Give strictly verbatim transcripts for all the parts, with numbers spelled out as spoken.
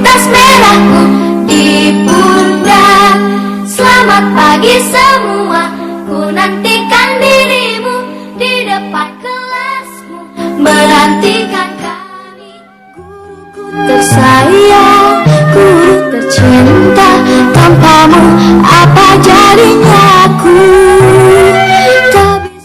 Tas merahku di pundak. Selamat pagi semua, ku nantikan dirimu di depan kelasmu, menantikan kami. Guruku tersayang, guru tercinta, tanpamu apa jadinya aku? Tak bisa.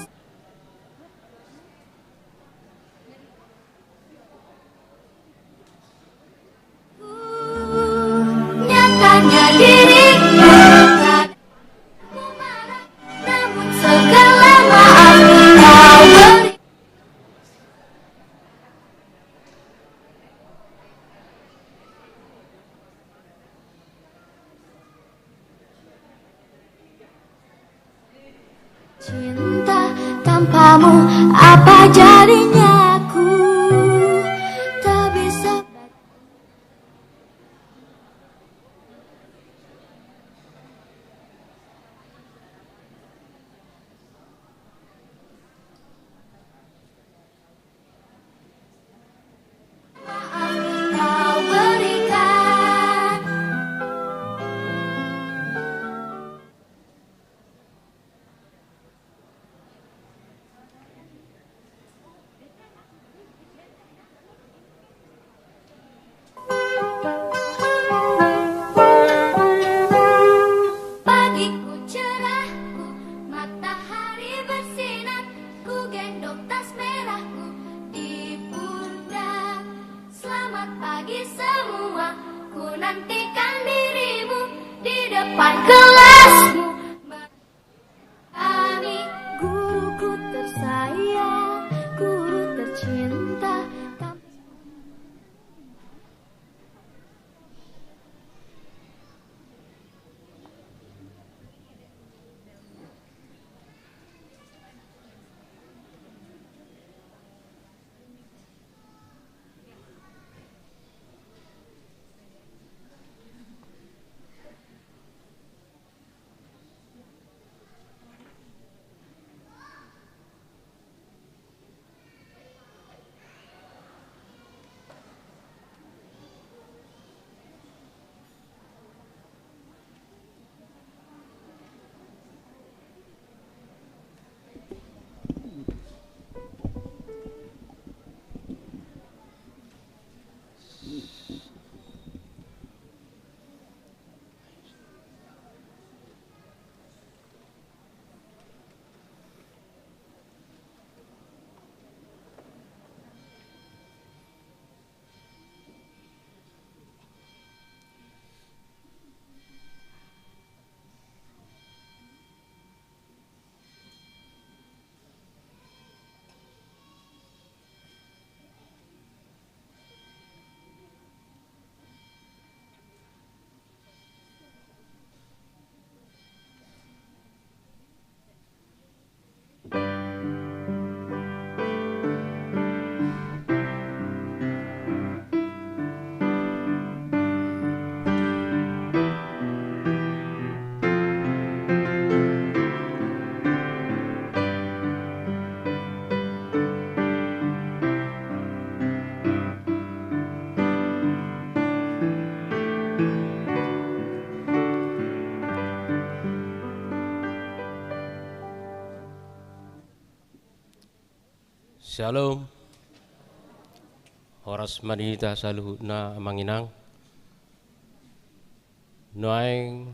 Nyatanya diriku tak mau marah, namun segala maaf kau beri. Cinta tanpamu, apa jadinya aku? Tak bisa. Pagiku cerahku, matahari bersinar, ku gendong tas merahku di pundak. Selamat pagi semua, ku nantikan dirimu di depan kelasmu. Kami, guruku tersayang, guru tercinta, kami. Syalom. Horas ma di hita saluhutna, amang inang. Nuaeng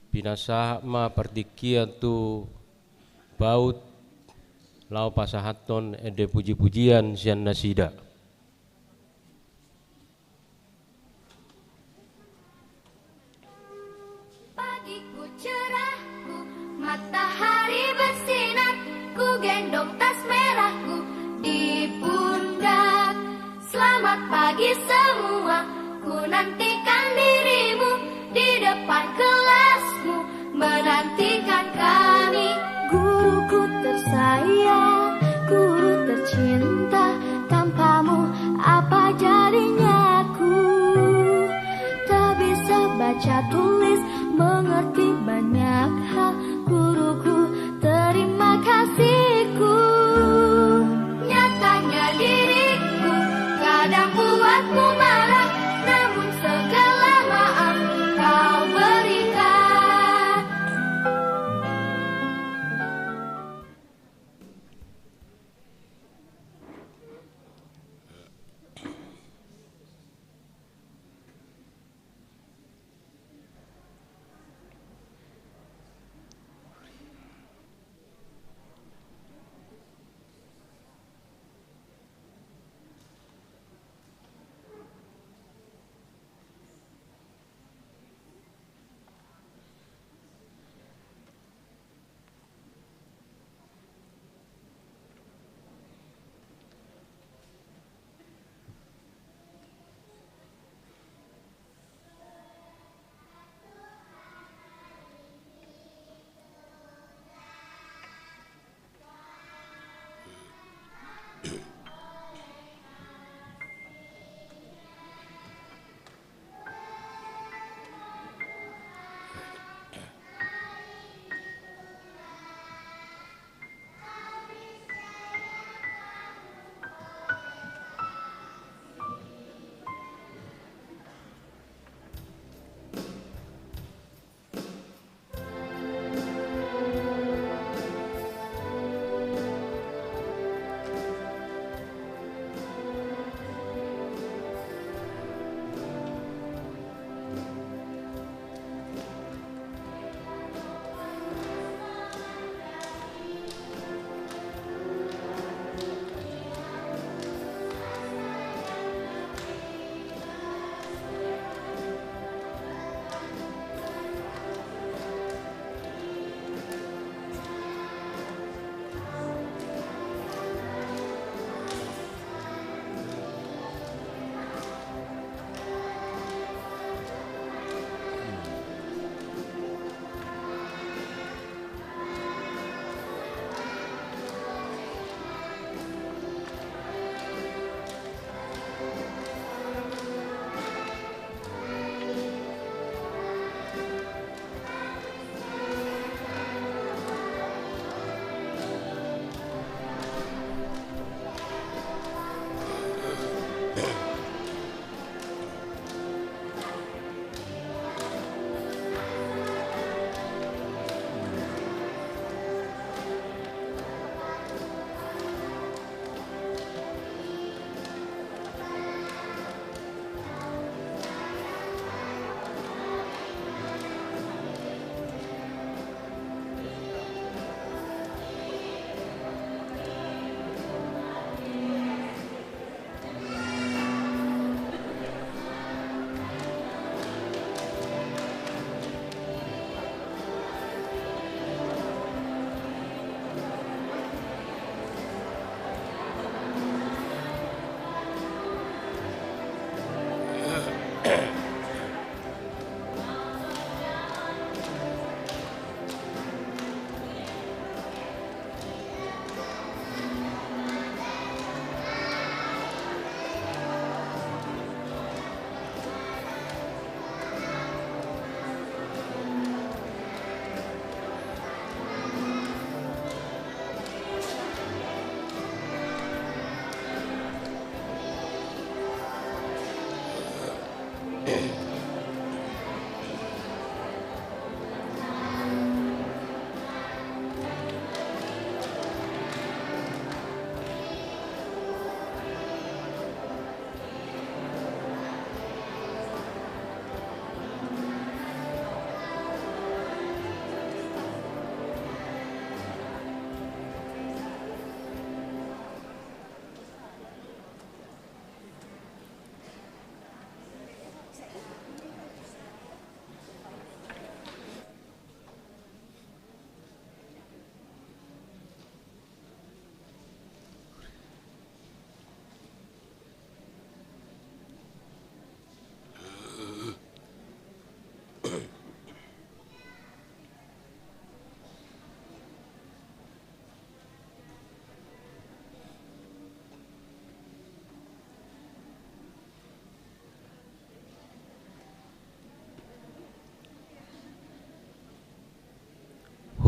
pinasahat ma partingkian tu paut laho pasahathon ende pujipujian sian nasida. Pagiku cerahku, matahari bersinar, ku gendong tas merahku di pundak. Selamat pagi semua, ku nantikan dirimu di depan kelasmu, menantikan kami. Guruku tersayang, guru tercinta, tanpamu apa jadinya aku? Tak bisa baca tulis, mengerti banyak hal, guruku, terima kasihku. Nyatanya diriku kadang buatmu marah, namun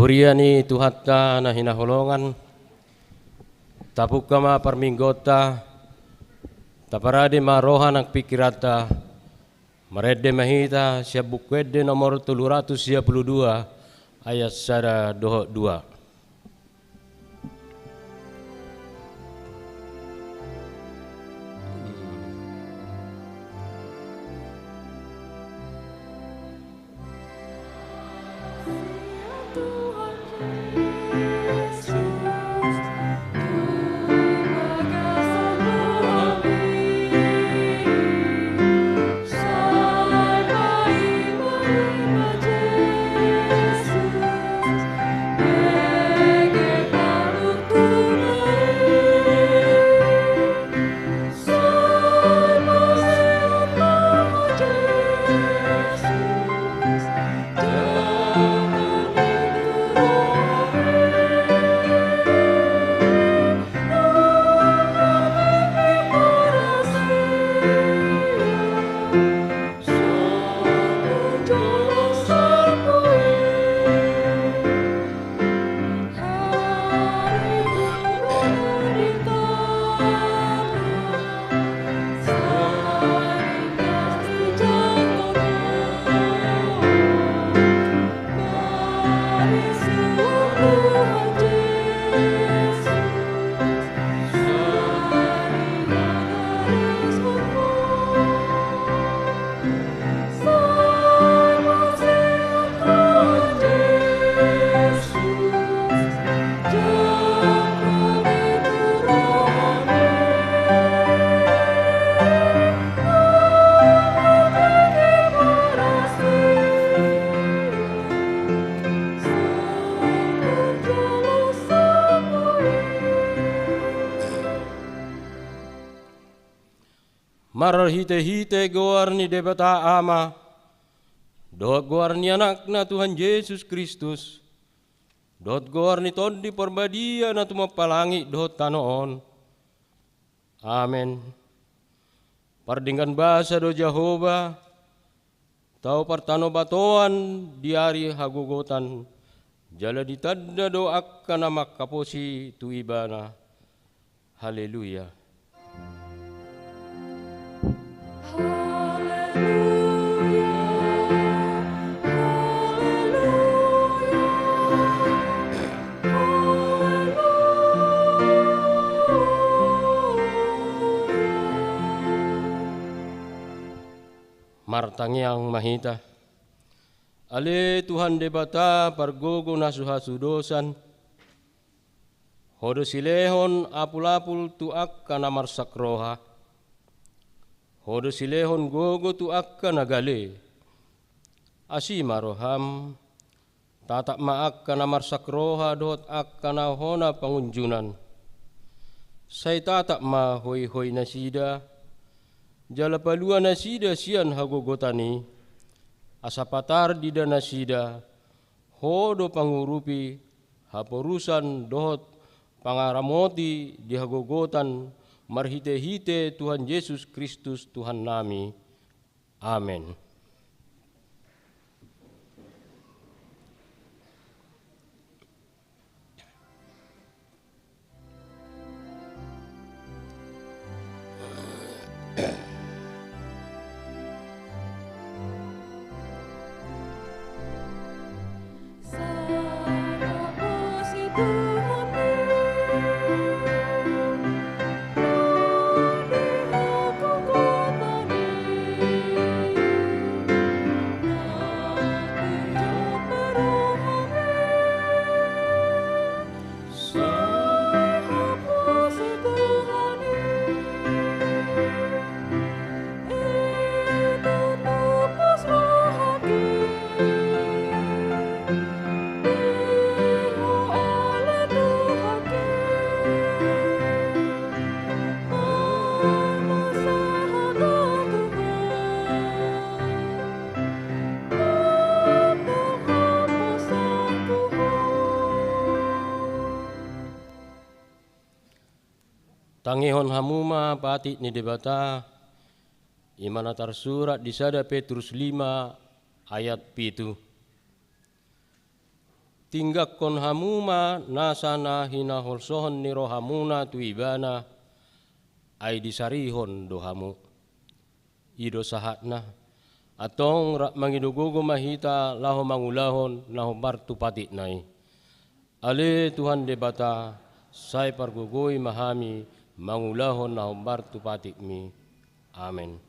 Huria ni Tuhanta na hinaholongan, tapungka ma parmingguonta, taparade ma roha nang pingkiranta, marende ma hita sian Buku Ende nomor tolu ratus sia pulu dua, ayat sada dohot dua. Marhitehite goar ni Debata Ama, dohot goar ni Anakna Tuhan Jesus Kristus, dohot goar ni Tondi Parbadia na tumompa langit dohot tano on. Amen. Pardenggan basa do Jahowa, tao partanobatoan di ari hagogotan, jala ditanda do angka na manghaposi tu Ibana. Haleluya. Haleluya. Haleluya. Martangiang ma hita. Ale Tuhan Debata, pargogo na so hasudosan, Ho do silehon apulapul tu angka na marsak roha. Ho do silehon gogo tu angka na gale. Asi ma roham, tatap ma angka na marsak roha dohot angka na hona pangunjunan. Sai tatap ma hoihoi nasida, jala palua nasida sian hagogotan i, asa patar diida nasida, Ho do pangurupi haporusan dohot pangaramoti di hagogotan, marhitehite Tuhan Jesus Kristus Tuhannami. Amen. Tangihon hamu ma patik ni Debata, i ma na tarsurat di sada Petrus lima ayat pitu. Tinggakkon hamu ma nasa na hinaholsohon ni rohamuna tu Ibana, ai disarihon do hamu. I do sahatna. Antong rap mangido gogo ma hita laho mangulahon na hombar tu patikna i. Ale Tuhan Debata, sai pargogoi ma hami mangulahon na hombar tu patikmi. Amen.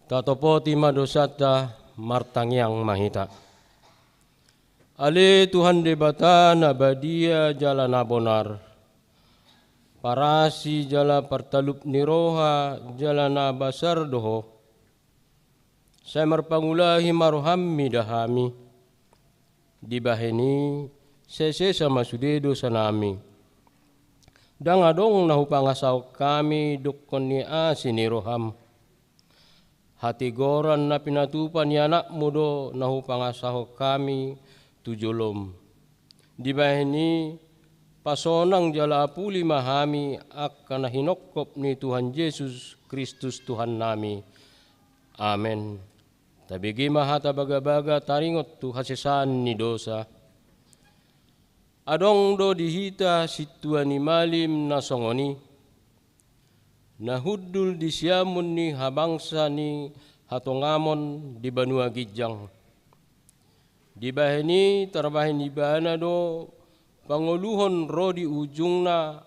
Tatopoti ma dosanta, martangiang ma hita. Ale Tuhan Debata na badia jala na bonar, parasi jala partalup ni roha jala na basar do Ho. Sai marpangulahi ma roham mida hami. Dibahen i, sesesa ma sude dosanami. Ndang adong na hupangasahon hami dokkon ni asi ni roham. Hatigoran na pinatupa ni Anakmu do na hupangasahon hami tu jolom. Dibahen i, pasonang jala apuli ma hami angka na hinophop ni Tuhan Jesus Kristus Tuhannami. Amen. Tabege ma hata bagabaga taringot tu hasesaan ni dosa. Adong do di hita sintua ni malim na songon i, na hundul di siamun ni habangsa ni hatongamon di banua ginjang. Dibahen i tarbahen ibana do pangoluhon ro di ujungna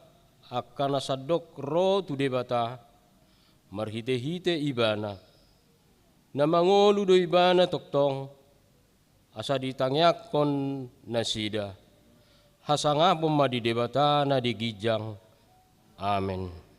angka na sandok ro tu Debata, marhitehite ibana. Na mangolu do ibana tongtong, asa ditangiangkon nasida. Hasangapon ma di Debata na di ginjang. Amen.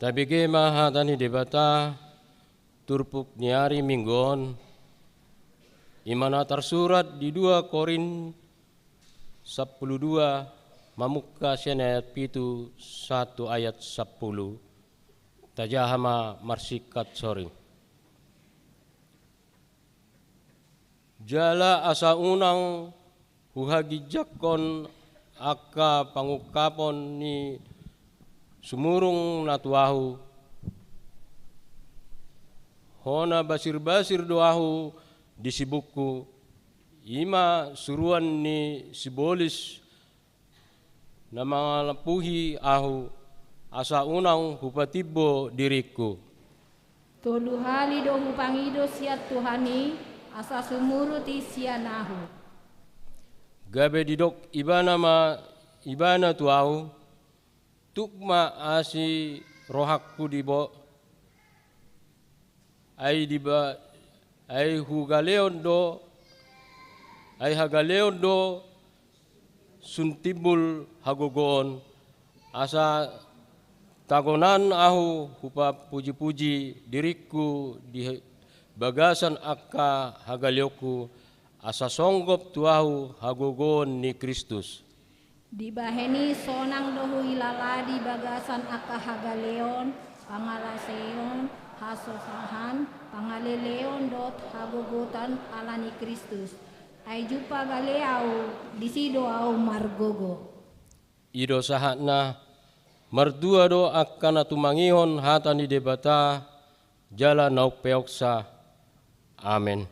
Tabege ma hata ni Debata, turpuk ni ari Minggu on, i ma na tarsurat di dua Korint sampulu dua, mamungka sian ayat pitu sahat tu ayat sampulu. Tajaha ma marsingkat, sorry. Jala asa unang huhaginjangkon angka pangungkapon ni sumurung na tu ahu, hona basir-basir do ahu di sibukku, i ma suruan ni sibolis na mangalampuhi ahu, asa unang hupatimbo diringku. Tolu hali do hupangido sian Tuhan i, asa sumurut i sian ahu. Gabe didok ibana ma ibana tu ahu, tuk ma asi rohangku di bo, ai diba, ai hugaleon do, ai hagaleon do sun timbul hagogoon, asa tagonan ahu hupapuji-puji diringku di bagasan angka hagaleonku, asa songgop tu ahu hagogoon ni Kristus. Dibahen i sonang do huilala di bagasan angka hagaleon, pangalaseon, hasosahan, pangaleleon dohot hagogotan ala ni Kristus. Ai jumpa gale ahu, disi do ahu margogo. I do sahatna. Martua do angka na tumangihon hata ni Debata jala na umpeopsa. Amen.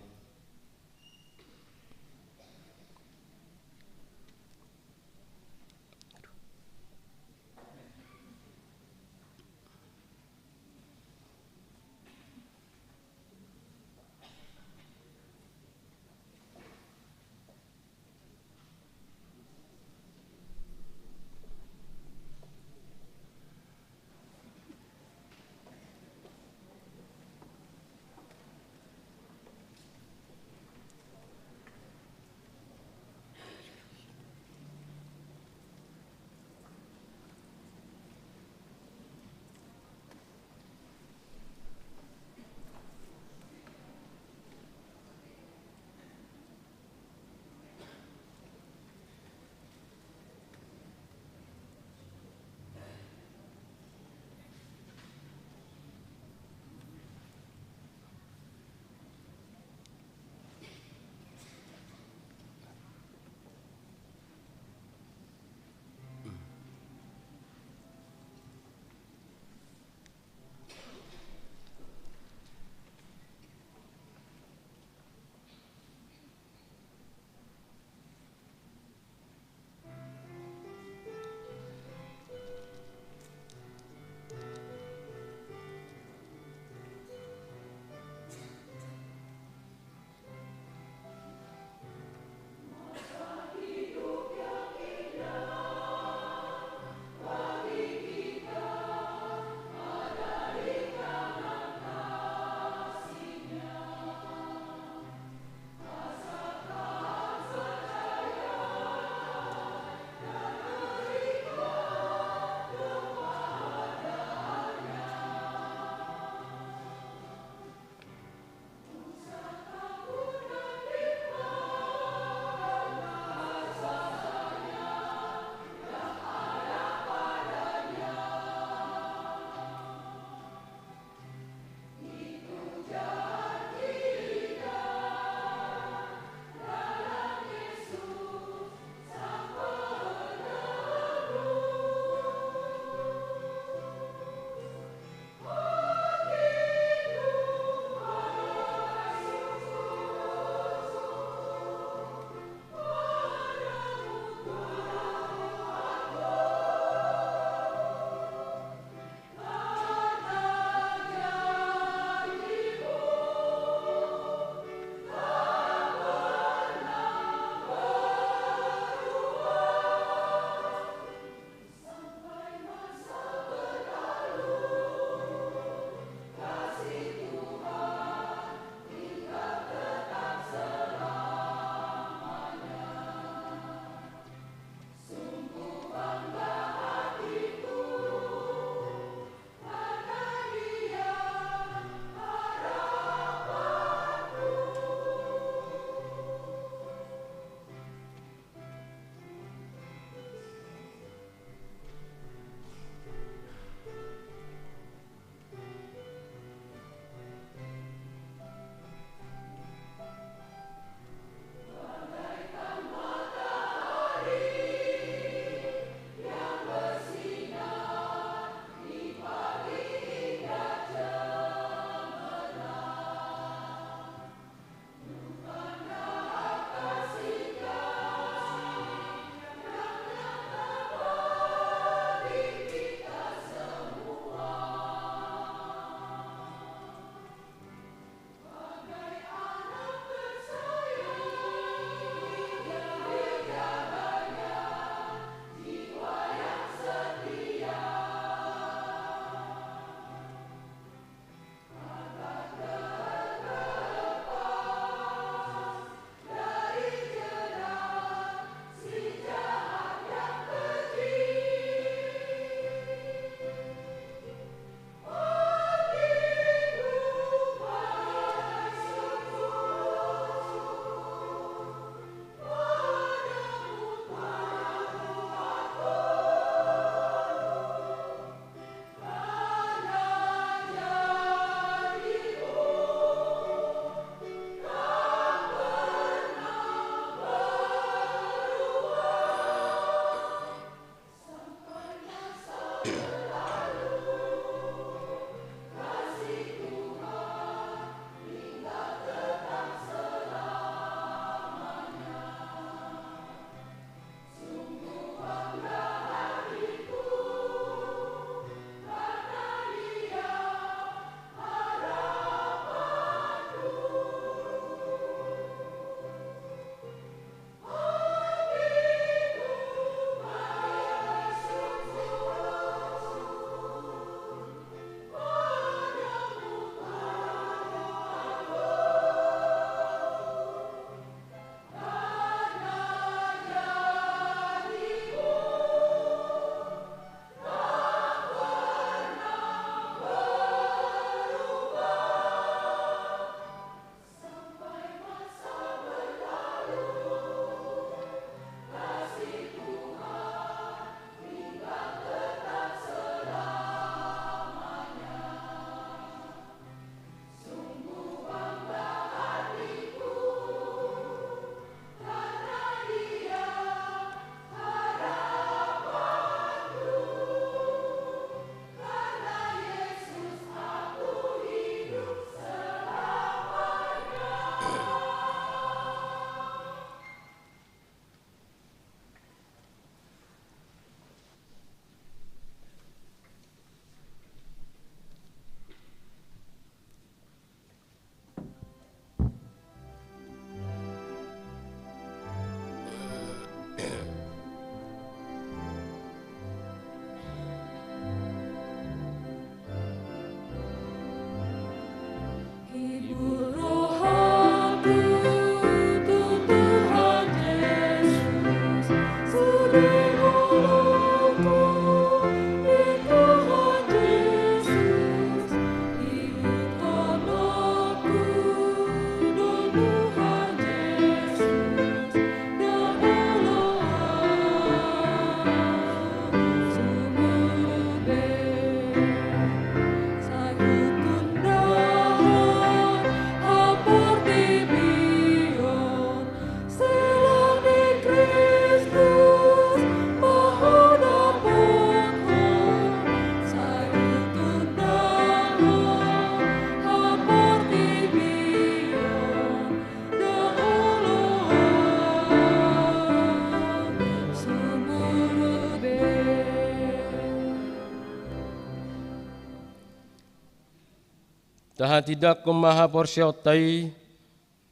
Tahatindangkon ma haporseaonta i,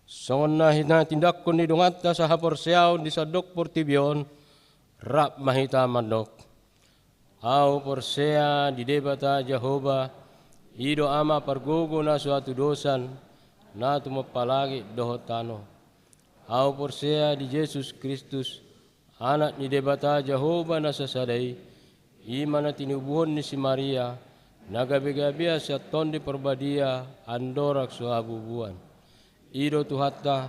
songon na hinatindangkon ni donganta sahaporseaon di sandok portibi on, rap ma hita mandok: Ahu porsea di Debata Jahowa, i do Ama pargogo na so hatudosan, na tumompa langit dohot tano. Ahu porsea di Jesus Kristus, Anak ni Debata Jahowa na sasada i, i ma na tinubuhon ni si Maria, na gabe-gabea sian Tondi Parbadia, andorang so habubuan. I do Tuhanta,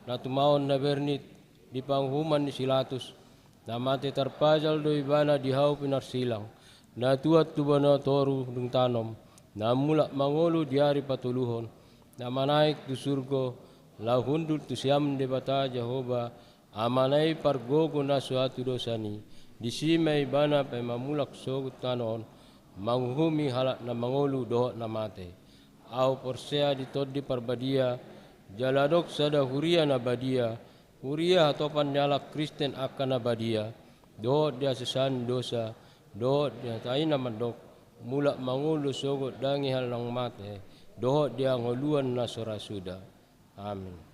na tumaon na bernit di panguhuman ni si Latus, na mate tarpajal do ibana di hau pinarsilang, na tuat tu banua toru dung tanom, na mulak mangolu di ari patoluhon, na manaek tu surgo, laho hundul tu siamun Debata Jahowa, Amana i pargogo na so hatudosan i, disi ma ibana paima mulak sogot tu tano on, manguhumi halak na mangolu dohot na mate. Ahu porsea di Tondi Parbadia, jala adong sada huria na badia, huria hatopan ni halak Kristen angka na badia, dohot di hasesaan ni dosa, dohot di hata i na mandok: Mulak mangolu sogot dangihal naung mate, dohot di hangoluan na so ra suda. Amin.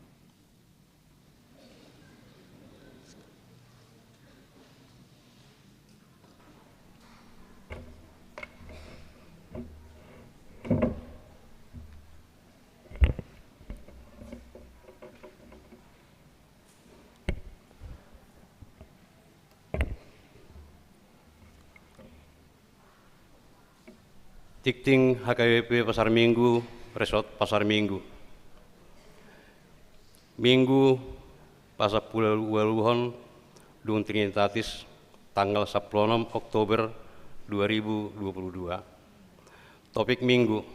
Tingting H K B P Pasar Minggu, Resort Pasar Minggu. Minggu pasampulu ualuhon dung Trinitatis, tanggal sampulu onom Oktober dua ribu dua puluh dua. Topik Minggu: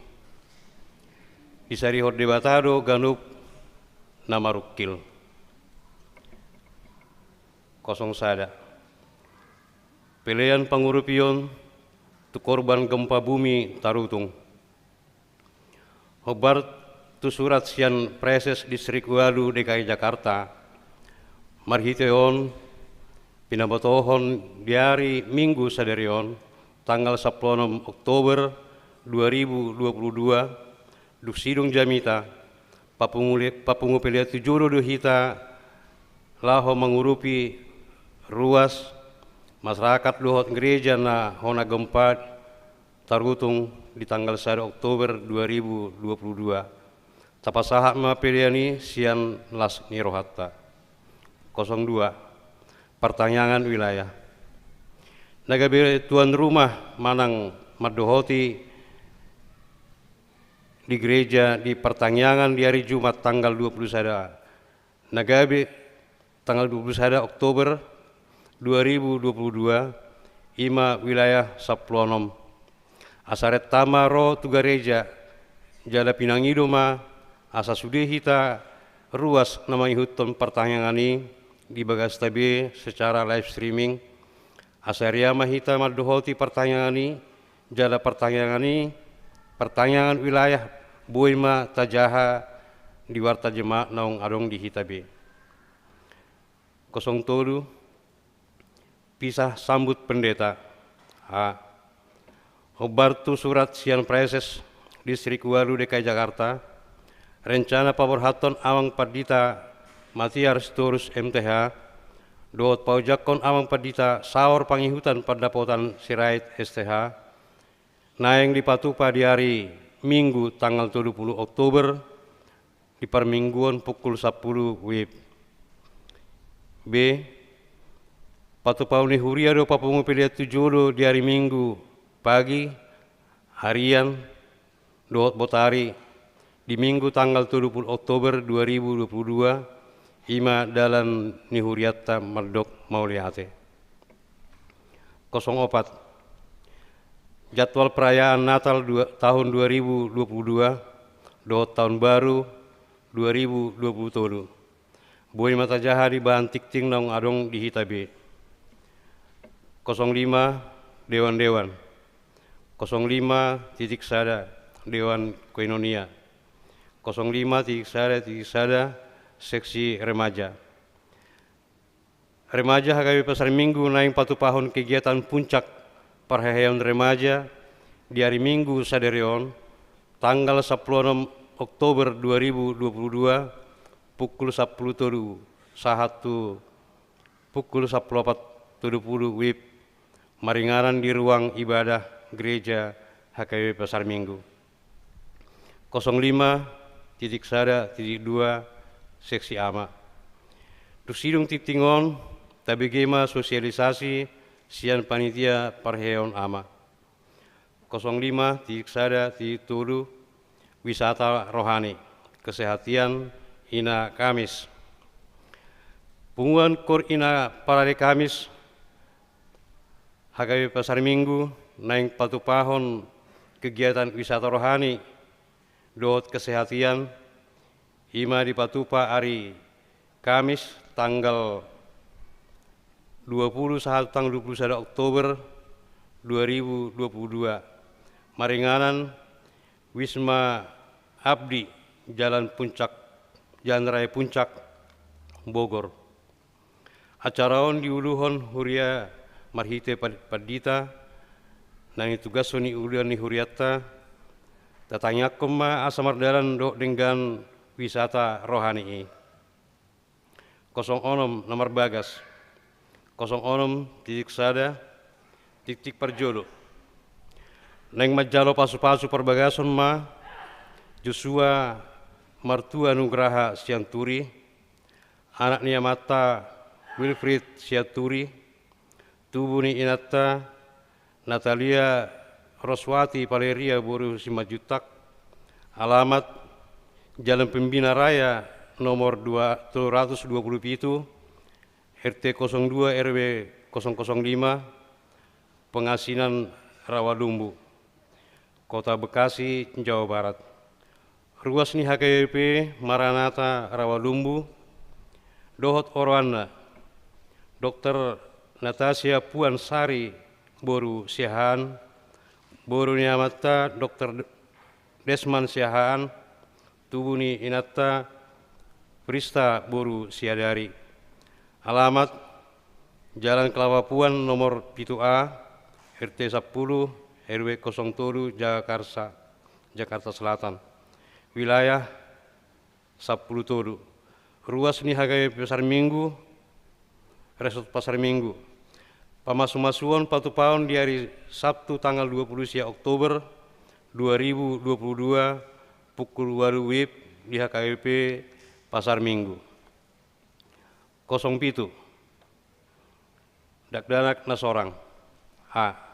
Disarihon Debata do ganup na marungkil. Kosong sada. Pelean pangurupion tu korban gempa bumi Tarutung. Hombar tu surat sian Praeses Distrik Ualu D K I Jakarta, marhite on pinabotohon di ari Minggu sadari on, tanggal sampulu onom Oktober dua ribu dua puluh dua, dung sidung jamita, papungu le-, papungu pelean tu jolo do hita laho mangurupi ruas, masyarakat dohot gereja na hona gempa Tarutung di tanggal sada Oktober dua ribu dua puluh dua. Tapasahat ma pelean i sian las ni rohanta. Kosong dua. Partangiangan wilayah. Na gabe tuan rumah manang mandohoti di gereja di partangiangan di ari Jumat tanggal dua puluh sada, na gabe tanggal dua puluh sada Oktober dua ribu dua puluh dua, i ma wilayah sampulu onom. Asa renta ma ro tu gareja, jala pinangido ma asa sude hita ruas na mangihuthon partangiangan i di bagasta be secara live streaming, asa ria ma hita mandohoti partangiangan i, jala partangiangan i, partangiangan wilayah boi ma tajaha di warta jemaat naung adong di hita be. Kosong tolu. Pisah sambut pendeta. A. Hombar tu surat sian Praeses Distrik Ualu D K I Jakarta, rencana paborhathon Amang Pandita Matiar Sitorus M T H, dohot paojakhon Amang Pandita saor pangihutan pandapotan Sirait S T H, naeng dipatupa di ari Minggu tanggal tolu pulu Oktober, di parmingguon pukul sampulu W I B. B. Patupaon ni huria do papungu pelean tu jolo di ari Minggu pagi, harian, dohot botari, di Minggu tanggal tolu pulu Oktober dua ribu dua puluh dua, i ma dalan ni hurianta mandok mauliate. Kosong opat. Jadwal perayaan Natal dua, tahun dua ribu dua puluh dua dohot tahun baru dua ribu dua puluh tolu. Boi ma tajaha di bahan tingting naung adong di hita be. Kosong lima. Dewan-dewan. Kosong lima titik sada, Dewan Koinonia. Kosong lima titik sada titik sada, Seksi Remaja. Remaja H K B P Pasar Minggu naeng patupahon kegiatan puncak parheheon remaja di ari Minggu sadari on, tanggal sampulu onom Oktober dua ribu dua puluh dua, pukul sampulu tolu sahat tu pukul sampulu opat tolu pulu W I B, maringanan di ruang ibadah gereja H K B P Pasar Minggu. Kosong lima titik sada titik dua, seksi ama. Dung sidung tingting on, tabege ma sosialisasi sian panitia parheon ama. Kosong lima titik sada titik tolu, wisata rohani, kesehatan ina Kamis. Punguan Koor Ina Parade Kamis H K B P Pasar Minggu naeng patupahon kegiatan wisata rohani dohot kesehatan, i ma dipatupa ari Kamis tanggal dua puluh sahat tanggal dua puluh sada Oktober dua ribu dua puluh dua, maringanan Wisma Abdi, Jalan Puncak, Jalan Raya Puncak, Bogor. Acara on diuluhon huria marhite pad-, pandita, na nitugashon ni uluan ni hurianta. Tatangiangkon ma asa mardalan dohot denggan wisata rohani i. Kosong onom na marbagas. Kosong onom titik sada titik parjolo. Naeng manjalo pasupasu parbagason ma Joshua Martua Nugraha Sianturi, anak ni amanta Wilfried Sianturi, tubu ni inanta Natalia Roswati Valeria boru Simanjuntak, alamat Jalan Pembina Raya nomor dua, tolu ratus dua puluh pitu, R T kosong dua R W kosong kosong lima, Pengasinan, Rawalumbu, Kota Bekasi, Jawa Barat. Ruas ni H K B P Maranatha Rawalumbu dohot oroanna, Dokter Natasia Puan Sari boru Siahaan, boru ni amanta Dokter Desman Siahaan, tubu ni inanta Prista boru Siadari. Alamat Jalan Kelapa Puan nomor pitu A, R T sampulu, R W kosong tolu, Jagakarsa, Jakarta Selatan. Wilayah sampulu tolu. Ruas ni H K B P Pasar Minggu, Resort Pasar Minggu. Pamasumasuon patupaon di ari Sabtu tanggal dua puluh sia Oktober dua ribu dua puluh dua, pukul ualu W I B di H K B P Pasar Minggu. Kosong pitu. Dakdanak na sorang. A.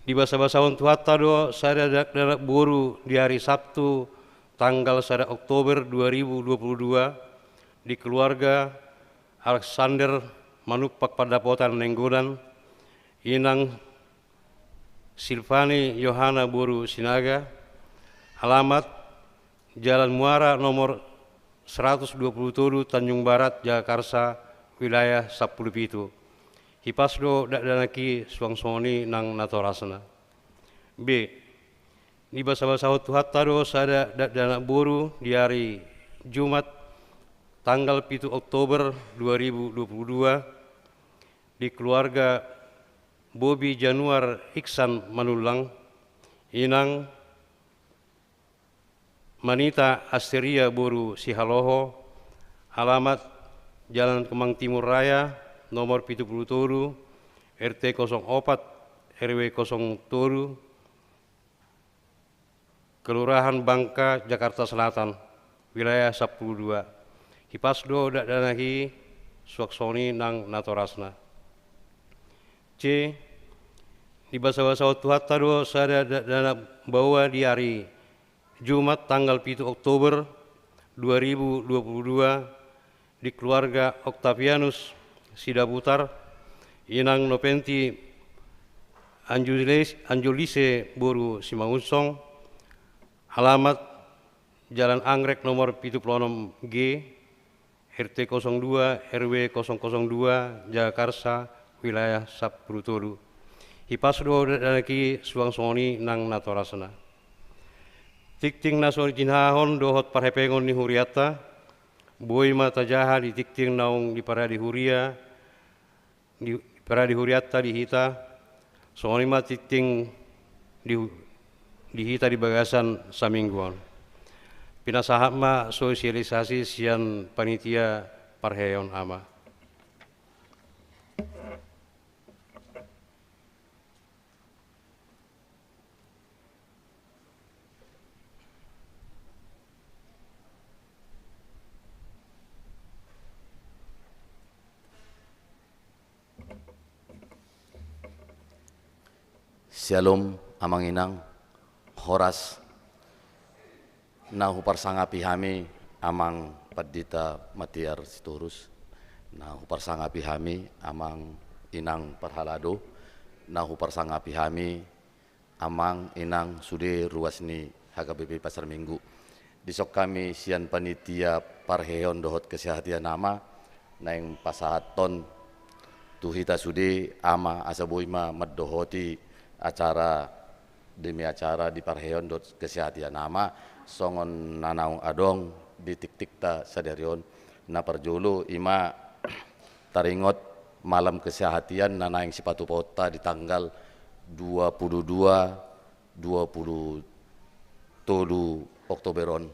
Dibasabasahon Tuhanta do sada dakdanak boru di ari Sabtu tanggal sada Oktober dua ribu dua puluh dua di keluarga Alexander Manumpak Pandapotan Nainggolan, inang Silvani Yohana boru Sinaga, alamat Jalan Muara nomor seratus dua puluh tolu, Tanjung Barat, Jagakarsa, wilayah sampulu pitu. Hipas do dakdanak i suang songon i nang natorasna. B. Dibasabasahon Tuhanta do sada dakdanak boru di ari Jumat tanggal pitu Oktober dua ribu dua puluh dua di keluarga Bobi Januar Iksan Manullang, inang Manita Asteria boru Sihaloho, alamat Jalan Kemang Timur Raya nomor pitu puluh tolu, R T kosong opat, R W kosong tolu, Kelurahan Bangka, Jakarta Selatan, wilayah sampulu dua. Hipas do dakdanak i suang songon i nang natorasna. C. Dibasabasahon Tuhanta do sada dakdanak baoa di ari Jumat tanggal pitu Oktober dua ribu dua puluh dua di keluarga Octavianus Sidabutar, inang Nopenti Anjulis-, Anjulise boru Simangunsong, alamat Jalan Anggrek nomor pitu puluh onom G, R T kosong dua, R W kosong kosong dua, Jagakarsa, wilayah sampulu tolu. Hipas do dakdanak i suang songon i nang natorasna. Tingting na so jinahahon dohot parhepengon ni hurianta, boi ma tajaha di tingting naung diparade huria, di, diparade hurianta di hita, songon i ma tingting di hu-, di hita di bagasan saminggu on. Pinasahat ma sosialisasi sian panitia parheheon, Ama. Syalom, Amang Inang, horas. Na huparsangapi hami Amang Pandita Matiar Sitorus, na huparsangapi hami Amang Inang Parhalado, na huparsangapi hami Amang Inang sude ruas ni H K B P Pasar Minggu. Dison hami sian panitia parheheon dohot kesehatan, Ama, naeng pasahathon tu hita sude, Ama, asa boi ma mandohoti acara demi acara di parheheon dohot kesehatan, Ama, songon na naung adong di tiktikta sadari on. Na parjolo i ma taringot malam kesehatan na naeng sipatupaonta di tanggal dua puluh dua, dua puluh tolu Oktober on.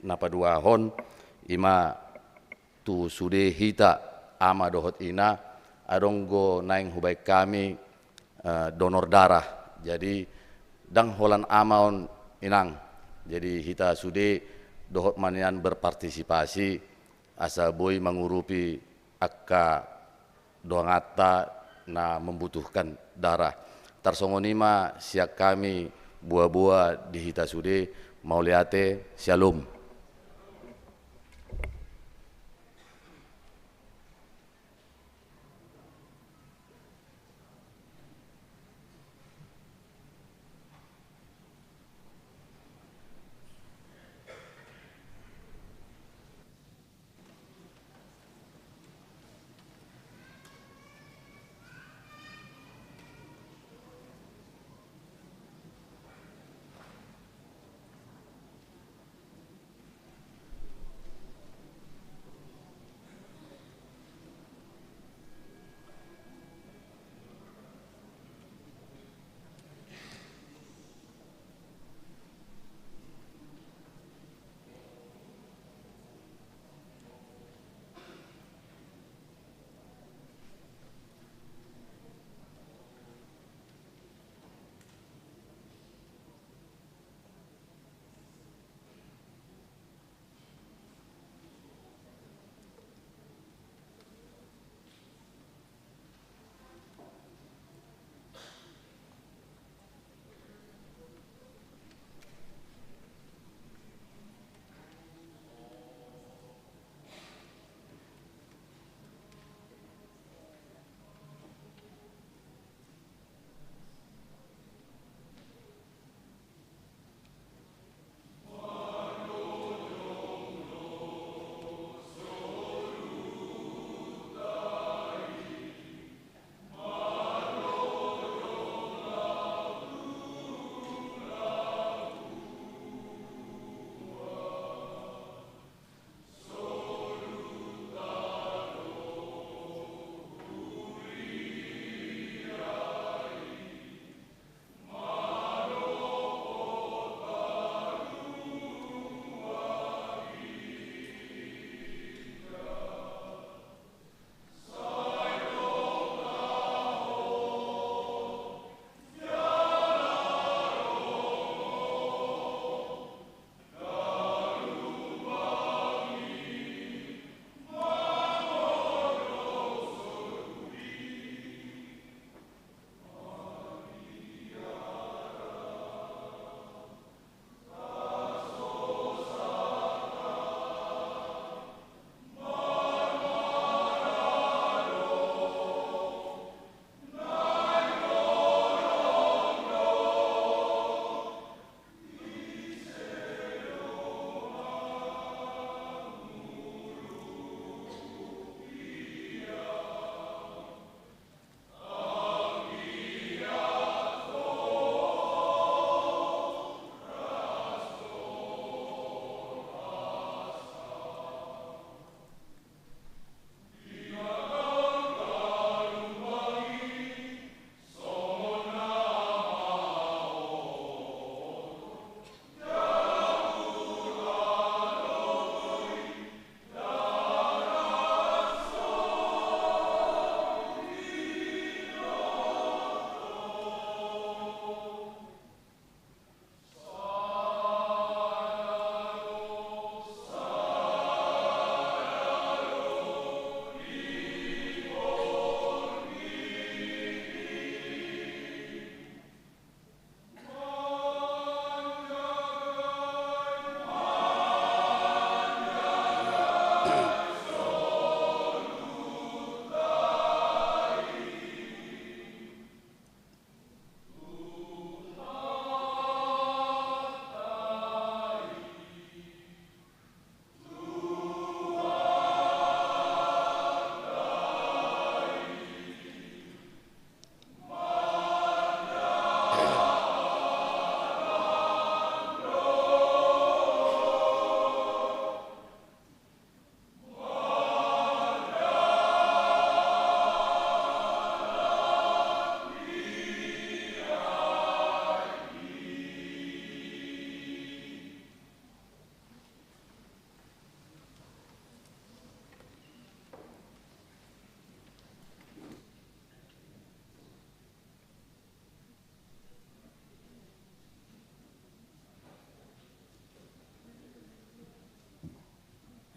Na paduahon i ma tu sude hita, Ama dohot Ina, adong do naeng hubaen hami, eh, donor darah. Jadi, ndang holan Ama on, Inang. Jadi, hita sude dohot ma nian berpartisipasi asa boi mangurupi angka donganta na membutuhkan darah. Tarsongon i ma sian hami boaboa di hita sude, mauliate, syalom.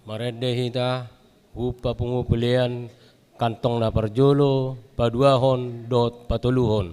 Marende hita, huhut papungu pelean, kantong na parjolo, paduahon, dohot patoluhon.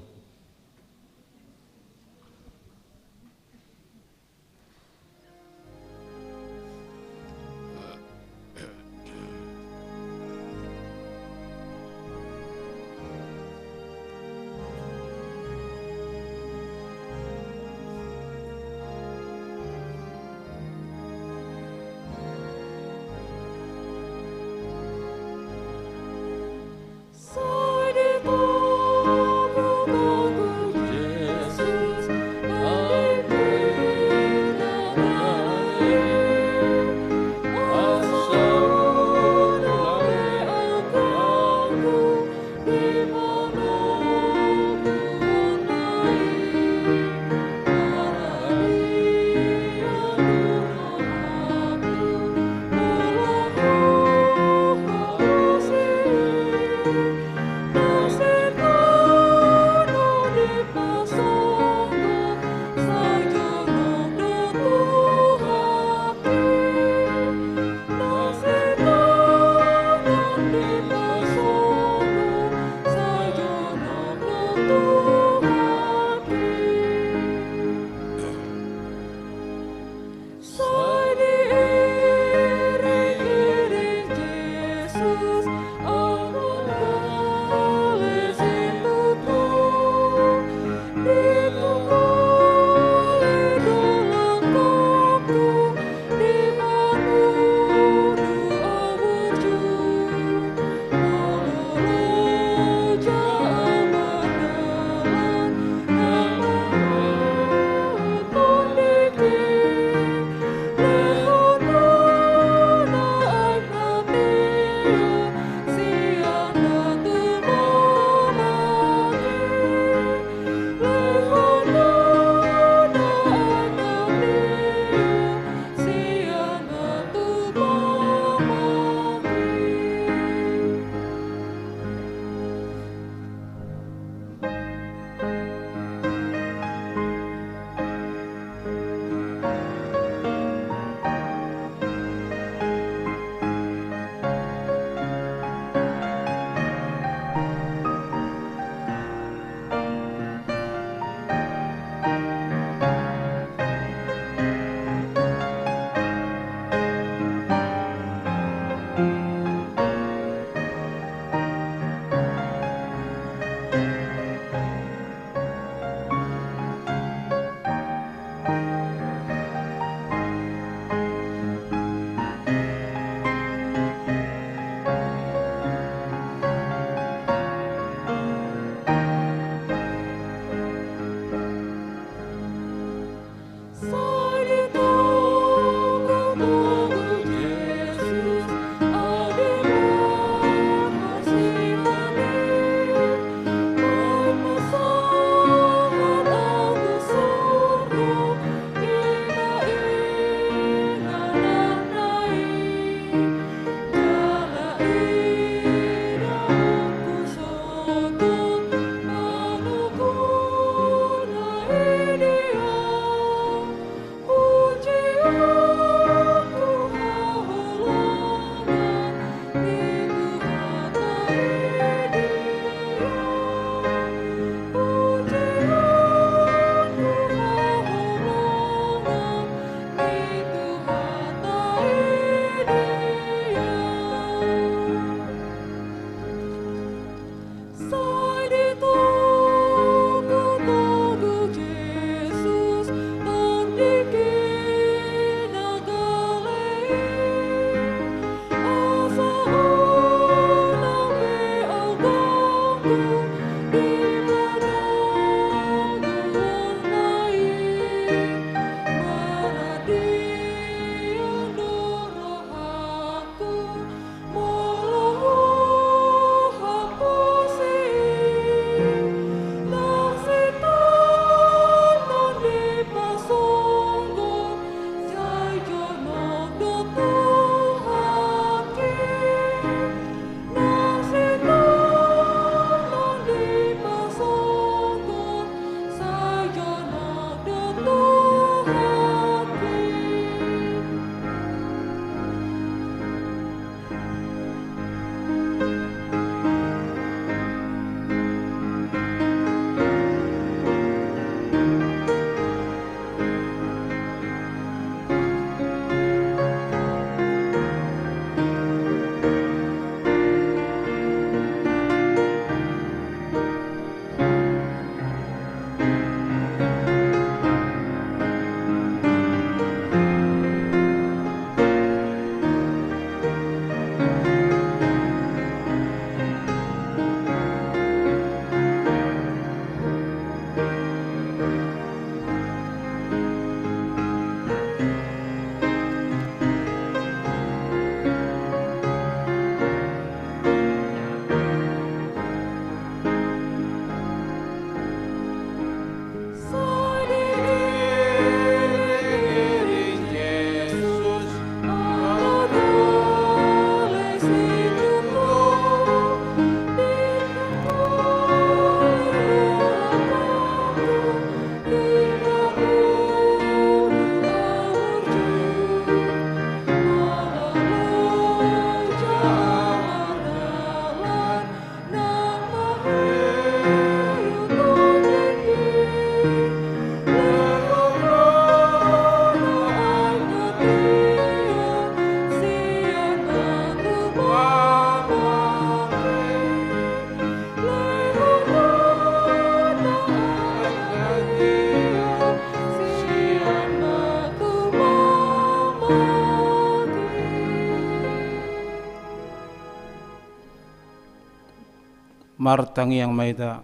Martangiang ma hita.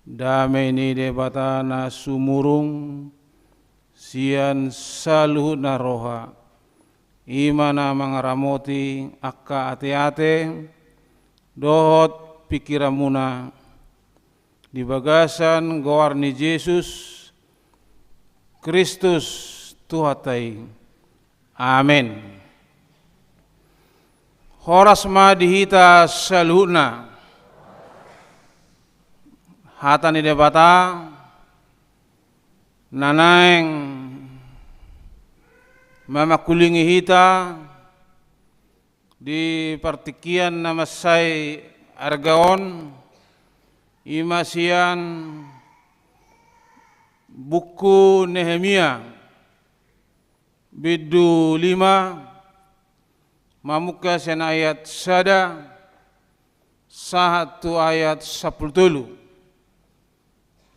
Dame ni Debata na sumurung sian saluhutna roha, i ma na mangaramoti angka ateate dohot pingkiranmuna, di bagasan goar ni Jesus Kristus Tuhanta i. Amen. Horas ma di hita saluhutna. Hata ni Debata na naeng mamangkulingi hita di partingkian na mansai arga on, i ma sian buku Nehemia, bindu lima, mamungka sian ayat sada sahat tu ayat sampulu tolu.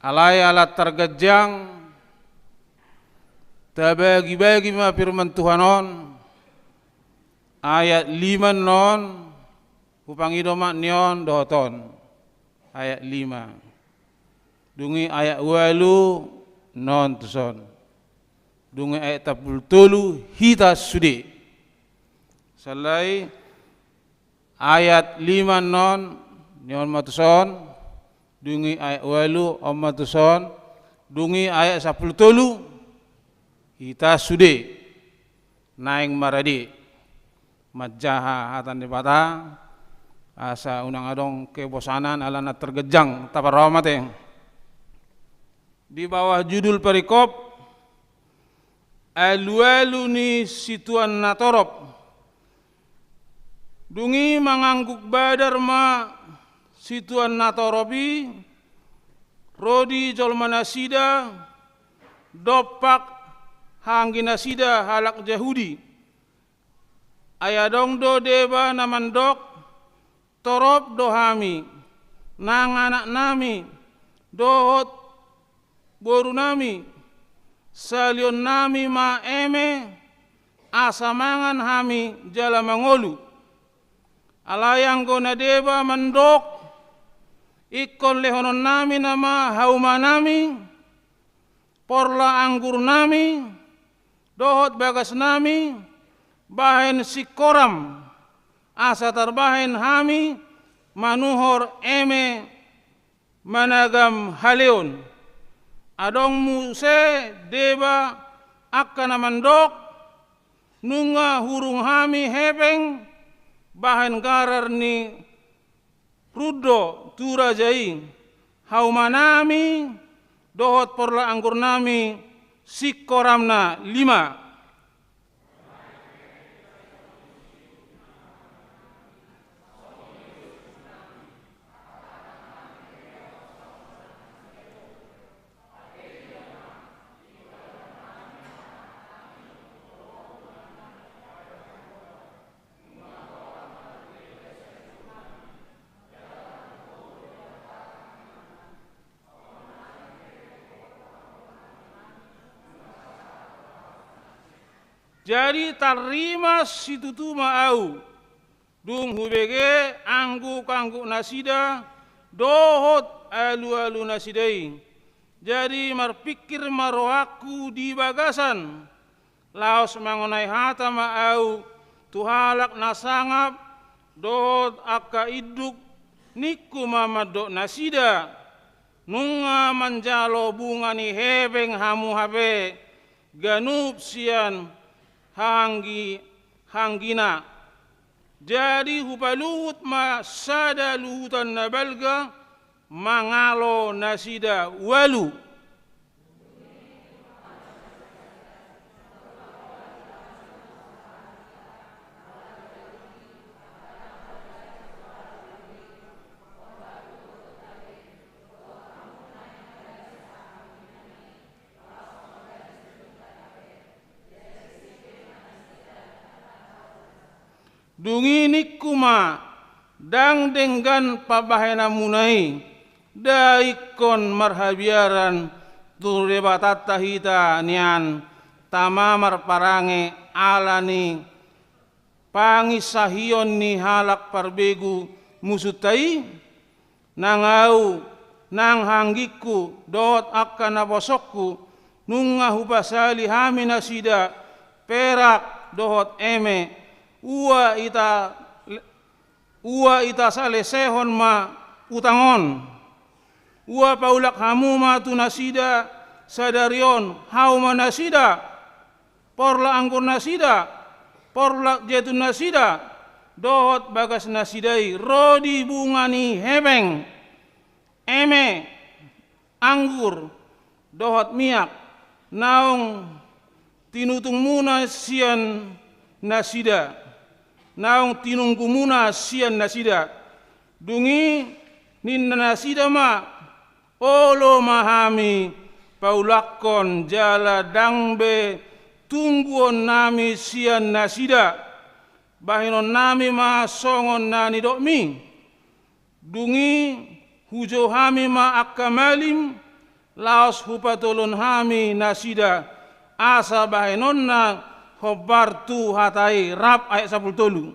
Alai ala targanjang, tabagibagi ma firman Tuhan on, ayat lima non, hupangido ma ni on dohot on. Ayat lima. Dung i ayat ualu non tuson. Dung i ayat sampulu tolu hita sude. Sala i ayat lima non, ni on ma tuson, dung i ayat ualu, on ma tuson, dung i ayat sampulu tolu, hita sude naeng marade manjaha hata ni Debata, asa unang adong kebosanan ala na targanjang, taparroha ma te. Di bawah judul perikop, alualu ni situan na torop. Dung i mangangguk badar ma situan na torop i, ro di jolmanasida, dompak haangginasida halak Jahudi. Ai adong do deba na mandok, torop do hami, nang anaknami, dohot borunami, salionnami ma eme, asa mangan hami jala mangolu. Alai anggo na deba mandok, ingkon lehononnami nama haumanami, porla anggurnami, dohot bagasnami, bahen singkoram, asa tarbahen hami manuhor eme managam haleon. Adong muse deba angka na mandok, nunga hurung hami hepeng bahen garar ni rut do tu raja i, haumanami dohot porla anggurnami singkoramna. Lima. Jadi tarrimas situtu ma ahu, dung hubege angguk-angguknasida dohot alualunasida i. Jadi marpingkir ma rohangku di bagasan, laos mangonai hata ma ahu tu halak na sangap dohot angka induk, ningku ma mandok nasida: Nunga manjalo bunga ni hepeng hamu hape, ganup sian hahanggi-, hanggina. Jadi hupaluhut ma sada luhutan na balga, mangalo nasida ualu. Dung i ningku ma: Ndang denggan pambahenanmuna i, nda ingkon marhabiaran tu Debatanta hita nian tama marparange ala ni panginsahion ni halak parbegu musunta i? Nang ahu, nang hanggingku, dohot angka naposongku, nunga hupasali hami nasida perak dohot eme, ua ita, ua ita salesehon ma utang on. Ua paulak hamu ma tu nasida sadari on hauma nasida, porlak anggur nasida, porlak jetun nasida, dohot bagas nasida i ro di bunga ni hepeng, eme, anggur, dohot miak, naung tinutungmuna sian nasida, naung tinunggumuna sian nasida. Dung i ninna nasida ma: Olo ma hami paulakkon jala ndang be tungguonnami sian nasida. Bahenonnami ma songon na nidokmi. Dung i hujou hami ma angka malim, laos hupatolon hami nasida, asa bahenonna hombar tu hata i. Rap ayat sampulu tolu.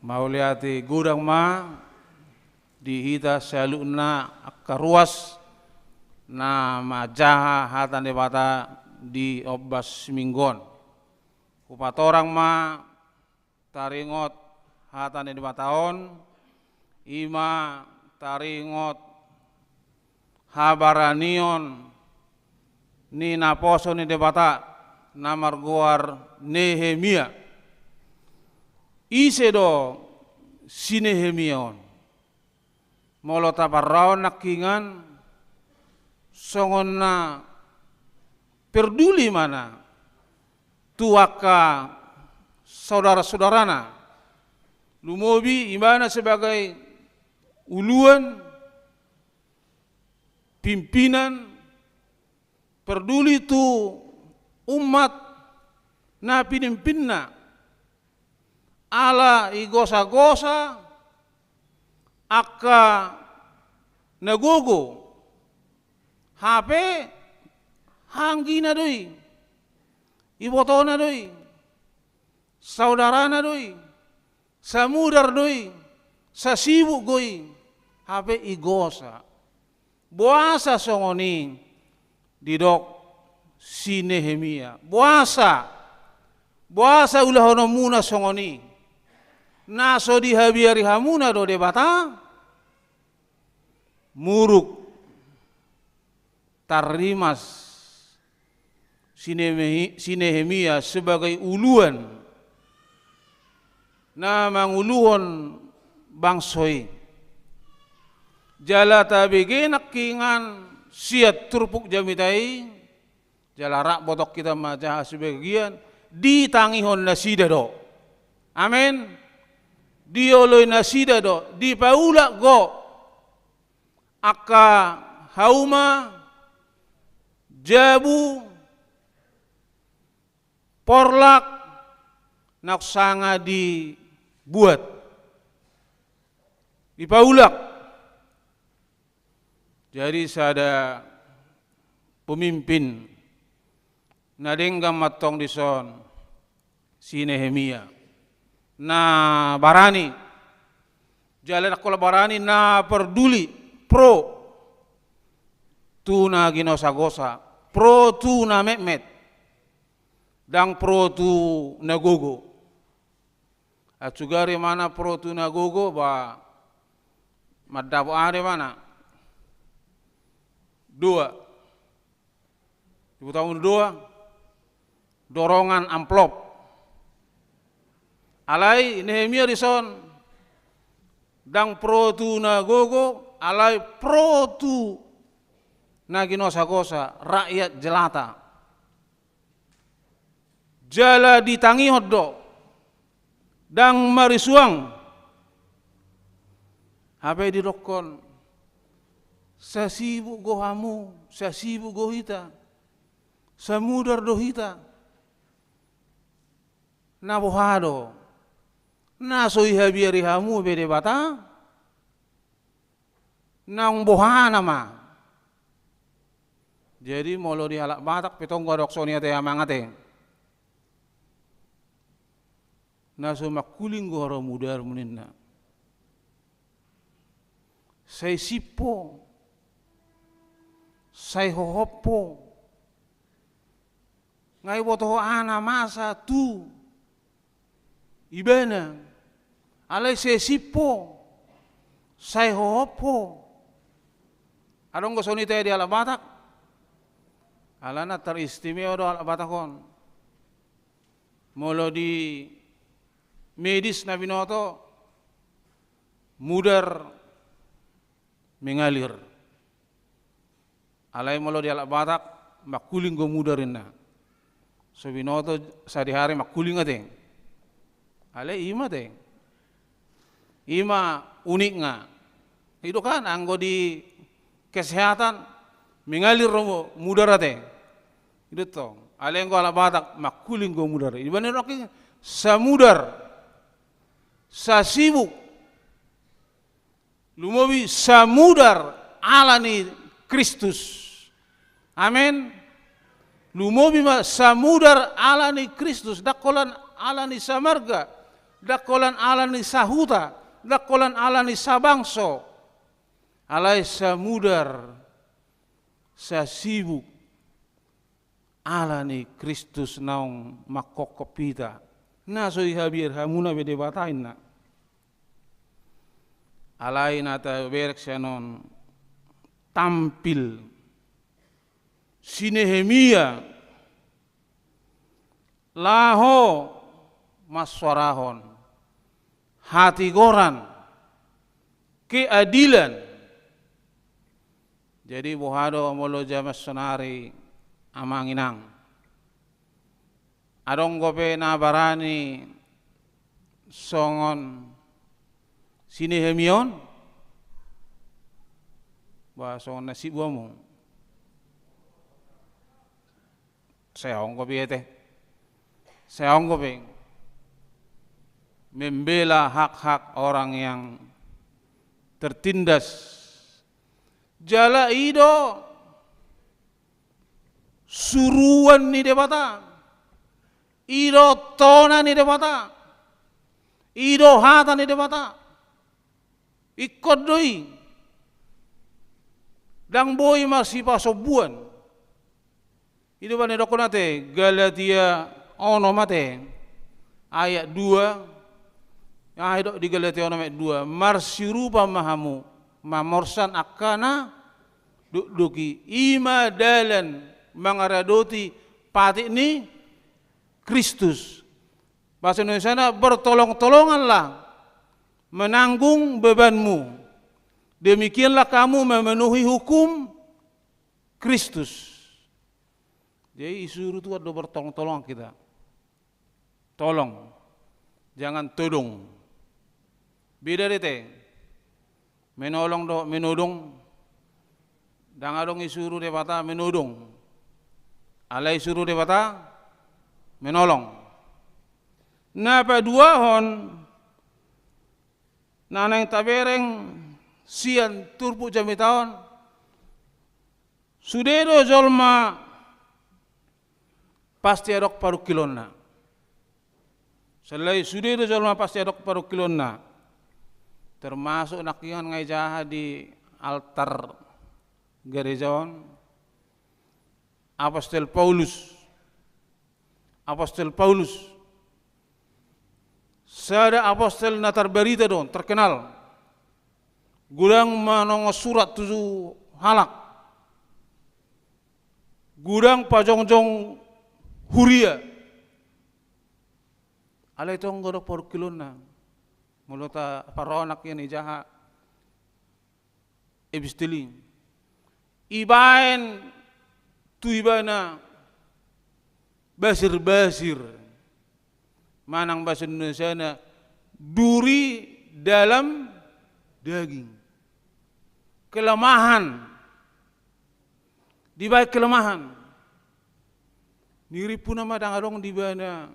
Mauliate godang ma di hita saluhutna angka ruas na manjaha hata ni Debata di ombas minggu on. Hupatorang ma taringot hata ni Debata on, i ma taringot habaranion ni naposo ni Debata na margoar Nehemia. Ise do si Nehemia on? Molo taparrohahon nangkiningan, songon na perduli ma na tu angka saudara-saudarana. Lumobi ibana sebagai uluan, pimpinan, perduli tu umat na pinimpinna. Ala igosa-gosa angka na gogo, hape hanggina do i, ibotona do i, saudarana do i, samudar do i, sasibuk do i, hape igosa. Boasa songon i didok si Nehemia? Boasa? Boasa ulahononmuna songon i? Na so dihabiari hamuna do Debata? Muruk tarrimas si Nehe-, si Nehemia sebagai uluan na manguluhon bangso i. Jala tabege nangkiningan sian turpuk jamita i, jala rap botok hita manjaha sibagian, ditangihon nasida do. Amen. Dioloi nasida do, dipaulak do angka hauma, jabu, porlak, naung sanga dibuat, dipaulak. Jadi sada pemimpin na denggan mantong dison si Nehemia, na barani, jala ndang holan barani, na perduli, pro tu na ginosagosa, pro tu na metmet, ndang pro tu na gogo. Aut sugari mana pro tu na gogo, ba mandapot aha do ibana? Dua. Diboto hamu dua? Dorongan amplop. Alai Nehemia dison ndang pro tu na gogo, alai pro tu na ginosagosa, rakyat jelata. Jala ditangihon do, ndang marisuang. Hape didokkon, sasibuk do hamu, sasibuk do hita, samudar do hita. Na boha do? Na so dihabiari hamu be Debata? Naung boha nama? Jadi molo di halak Batak pe tong do adong songon i ate, amang ate. Na so mangkuling do haroa mudarmu ninna. Sai sip ho, sai hohop ho. Nga diboto ho aha na masa tu ibana. Alai sai sip ho, sai hohop ho. Adong do songon i ate di halak Batak? Alana teristimewa do halak Batak on. Molo di medis na binoto, mudar mengalir. Alai molo di halak Batak, mangkuling do mudar ninna. So binoto sadihari mangkuling ate. Alai i ma ate. I ma unikna. I do kan, anggo di kesehatan, mengalir do mudar ate. I do tong. Alai anggo halak Batak, mangkuling do mudar. Ibana do nangkin samudar, sasibuk, lumobi samudar ala ni Kristus. Amen. Lumobi ma samudar ala ni Kristus, ndang holan ala ni samarga, ndang holan ala ni sahuta, ndang holan ala ni sabangso. Alai samudar, sasibuk ala ni Kristus naung manghophop hita. Na so dihabiari hamuna be Debata ninna. Alai na tabereng sian on, tampil si Nehemia laho mansuarahon hatigoran, keadilan. Jadi boha do molo jaman sonari, amang inang? Adong dope na barani songon si Nehemia on? Ba songon na sip hamu? Sai adong dope i ate. Sai adong dope. Membela hak-hak orang yang tertindas. Jala i do suruan ni Debata. I do tona ni Debata. I do hata ni Debata. Ingkon do i. Ndang boi marsipasombuan. I do umbahen didokkon ate, Galatia onom ate, ayat dua. Aha didok di Galatia onom ayat dua? Marsirupa ma hamu mamorsan angka na dokdok i. I ma dalan mangaradoti patik ni Kristus. Bahasa Indonesiana, bertolong-tolonganlah menanggung bebanmu. Demikianlah kamu memenuhi hukum Kristus. Jadi, disuruh Tuhan do bertolong-tolongan kita. Tolong. Jangan todong. Beda do ate. Menolong dohot menodong. Ndang adong disuruh Debata menodong. Alai suru Debata menolong. Na paduahon, na naeng tabereng sian turpuk jamita on, sude do jolma pasti adong parungkilonna. Sallai sude do jolma pasti adong parungkilonna. Termasuk nangkiningan nga ijaha di altar gareja on, Apostel Paulus. Apostel Paulus, sada apostel na tarbarita do, terkenal. Godang manongos surat tu halak. Godang pajongjong huria. Alai tong godang parungkilonna. Molo taparrohahon nangkiningan ijaha epistel i. Ibaen tu ibana basir-basir. Manang bahasa Indonesiana, duri dalam daging. Kelemahan. Dibaen kelemahan. Ni rimpuna ma ndang adong di ibana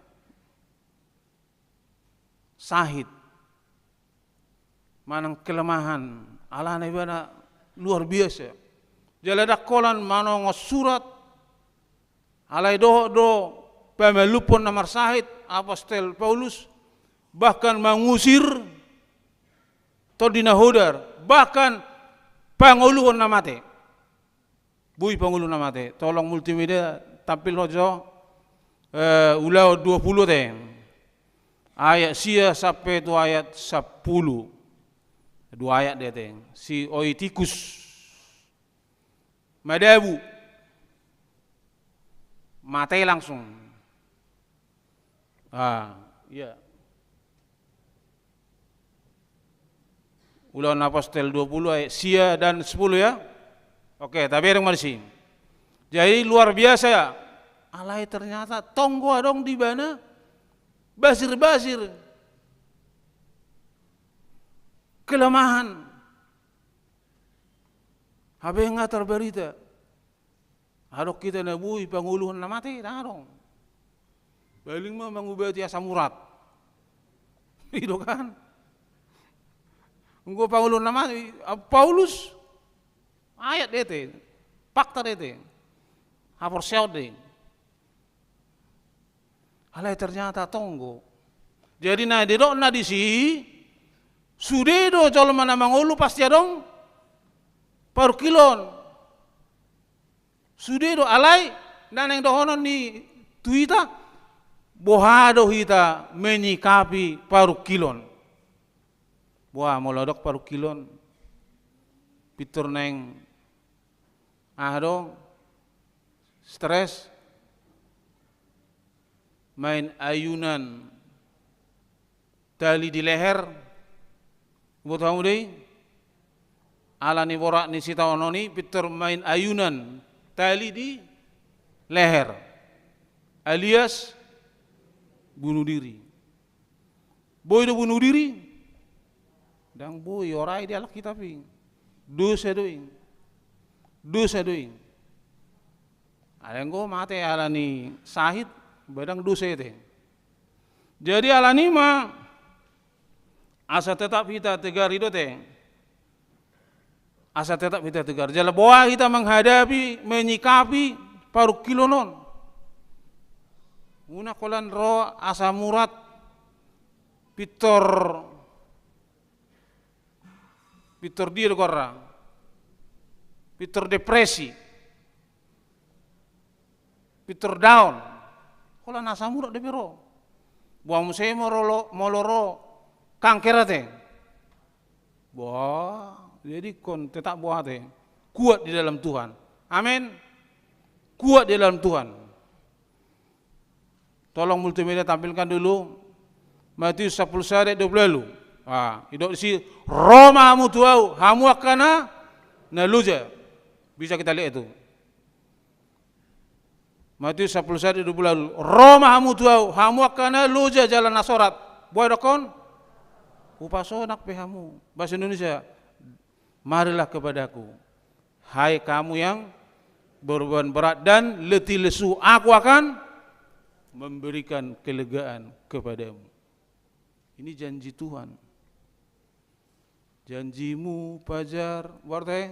sahit manang kelemahan, alana ibana luar biasa. Jala ndang holan manongos surat, alai dohot do pamalumhon na marsahit apostel Paulus, bahkan mangusir tondi na hodar, bahkan pangoluhon na mate. Boi pangolu na mate. Tolong multimedia tampilhon jo, eh, Ulaon dua pulu te. Ayat sia sampe tu ayat sampulu. Dua ayat do i te. Si Eutikus madabu. Mate langsung. Ah, iya. Ulaon Apostel dua pulu ayat sia dan sepuluh ya. Oke, tabereng ma disi. Jadi luar biasa ya. Alai ternyata tong do adong di ibana basir-basir. Kelemahan. Hape nga tarbarita. Adong hita na boi pangoluhon na mate, ndang adong. Paling ma mangubati asam urat. I do kan? Anggo pangoluhon na mate, Paulus, ayat do i te, fakta do i te. Haporseaon do i. Alai ternyata tong do. Jadi na didokna disi, sude do jolma na mangolu pasti adong parungkilon. Sude do, alai na naeng dohonon ni tu hita, boha do hita menyikapi parungkilon. Boha molo adong parungkilon, pintor naeng aha do, stres, main ayunan tali di leher. Boto hamu do i? Ala ni borat ni sitaonon i pintor main ayunan tali di leher. Alias bunuh diri. Boi do bunuh diri? Ndang boi, orai di Alkitab i. Dosa do i. Dosa do i. Alai anggo mate ala ni sahit, ba ndang dosa i te. Jadi ala ni i ma asa tetap hita tegar i do te. Asa tetap hita tegar. Jala boha hita menghadapi, menyikapi parungkilon on. Unang holan ro asam urat, pintor, pintor dia do goarna. Pintor depresi. Pintor down. Holan asam urat dope ro. Boha muse molo, molo ro kanker ate. Boha, jadi ingkon tetap boha ate. Kuat di dalam Tuhan. Amin. Kuat di dalam Tuhan. Tolong multimedia tampilkan dulu. Matius sampulu sada dua pulu ualu. Ah, didok disi, ro ma hamu tu ahu, hamu angka na, na loja. Bisa kita lihat itu. Matius sampulu sada dua pulu ualu. Ro ma hamu tu ahu, hamu angka na loja jala na sorat. Boha didokkon? Hupasonang pe hamu. Bahasa Indonesia. Marilah kepadaku, hai kamu yang beban berat dan letih lesu, Aku akan memberikan kelegaan kepadamu. Ini janji Tuhan. Janji-Mu, Pajar, berarti.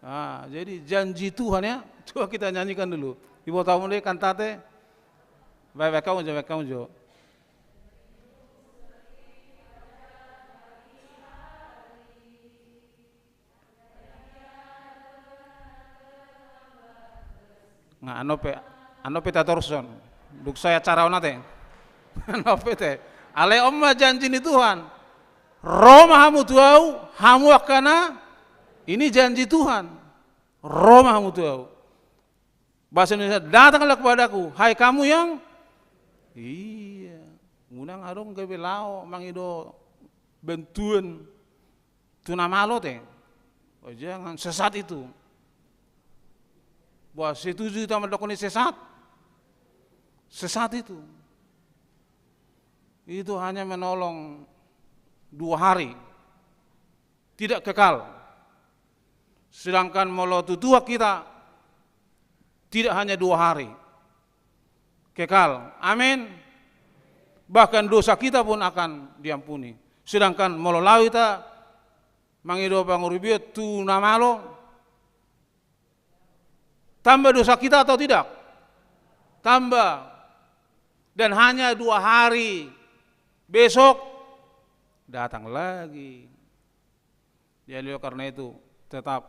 Nah, jadi janji Tuhan ya. Coba kita nyanyikan dulu. Ibu tahu mulai kantate. Baik, baik, kamu jo, baik, kamu jo. Nga, ano pe, ano pe tatorson. Dung sai acara on ate. Ano pe te. Alai on ma janji ni Tuhan. Ro ma hamu tu Au, hamu angka na, ini janji Tuhan. Ro ma hamu tu Au. Bahasa Indonesia, datanglah kepadaku, hai kamu yang, iya, unang adong gabe laho mangido bantuan tu na malo te. Oh, jangan, sesat itu. Wah, setuju kita mendukung ini sesat. Sesat itu. Itu hanya menolong dua hari. Tidak kekal. Sedangkan molo tu Tuhan kita tidak hanya dua hari. Kekal. Amin. Bahkan dosa kita pun akan diampuni. Sedangkan molo laho hita mangido pangurupion tu na malo, tambah dosa kita atau tidak? Tambah. Dan hanya dua hari, besok datang lagi. Jadi oleh karena itu, tetap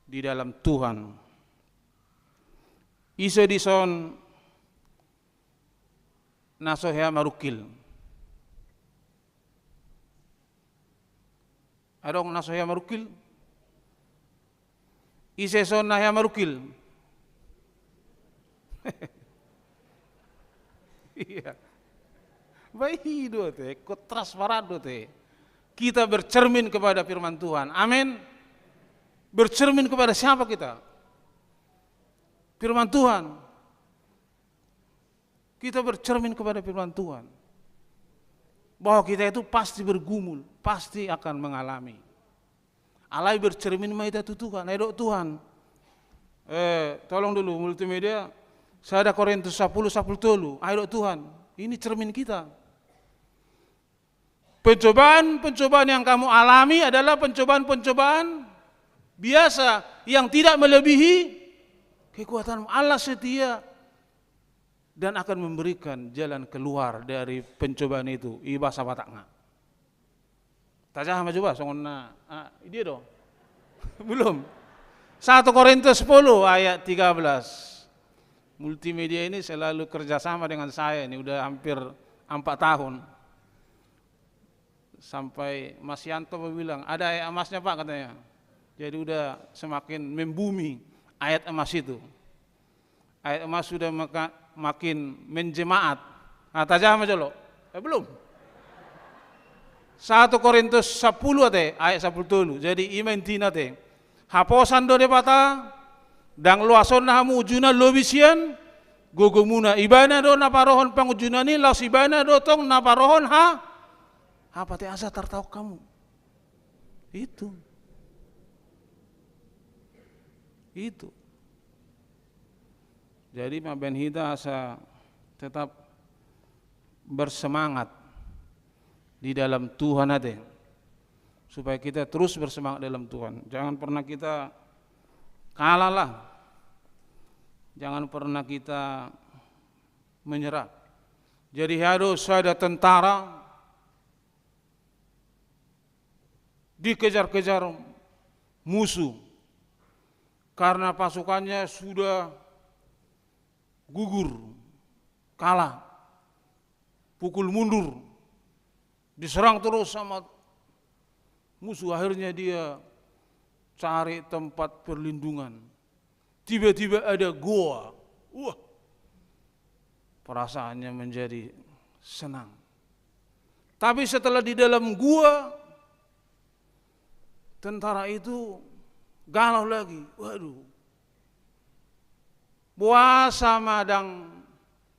di dalam Tuhan. Ise dison na so hea marungkil? Adong na so hea marungkil? Ise son na hea marungkil? Iya. Baik, i do te, ingkon transparan do te. Kita bercermin kepada firman Tuhan. Amin. Bercermin kepada siapa kita? Firman Tuhan. Kita bercermin kepada firman Tuhan. Bahwa kita itu pasti bergumul, pasti akan mengalami. Alai bercermin ma hita tu Tuhan, ai dok Tuhan. Eh, tolong dulu multimedia, sada Korintus sapuluh, sapuluh tolu, ai dok Tuhan. Ini cermin kita. Pencobaan-pencobaan yang kamu alami adalah pencobaan-pencobaan biasa yang tidak melebihi kekuatan. Allah setia dan akan memberikan jalan keluar dari pencobaan itu. I bahasa Batak nga. Tajaha ma jo ba songon na, ah, dia do. Belum. Satu Korintus sepuluh ayat tiga belas. Multimedia ini selalu kerjasama dengan saya ini, udah hampir empat tahun. Sampai Mas Yanto bilang, "Ada ayat emasnya, Pak," katanya. Jadi udah semakin membumi ayat emas itu. Ayat emas sudah maka-, makin menjemaat. Nah, tajaha ma jolo. Eh, belum. Satu Korintus sepuluh ate, ayat sepuluh tolu. Jadi, i ma intina te. Haposan do Debata, ndang loasonna hamu ujuna lobi sian gogomuna. Ibana do na parohon pangunjunan i, laos Ibana do tong na parohon ha-, hapateasan, tartaon hamu. Itu. Itu. Jadi, mambahen hita asa tetap bersemangat di dalam Tuhan ate. Supaya kita terus bersemangat dalam Tuhan. Jangan pernah kita kalah lah. Jangan pernah kita menyerah. Jadi, hea do sada tentara dikejar-kejar musuh karena pasukannya sudah gugur, kalah, pukul mundur, diserang terus sama musuh. Akhirnya dia cari tempat perlindungan. Tiba-tiba ada goa. Wah, perasaannya menjadi senang. Tapi setelah di dalam gua, tentara itu galau lagi. Waduh. Boasa ma ndang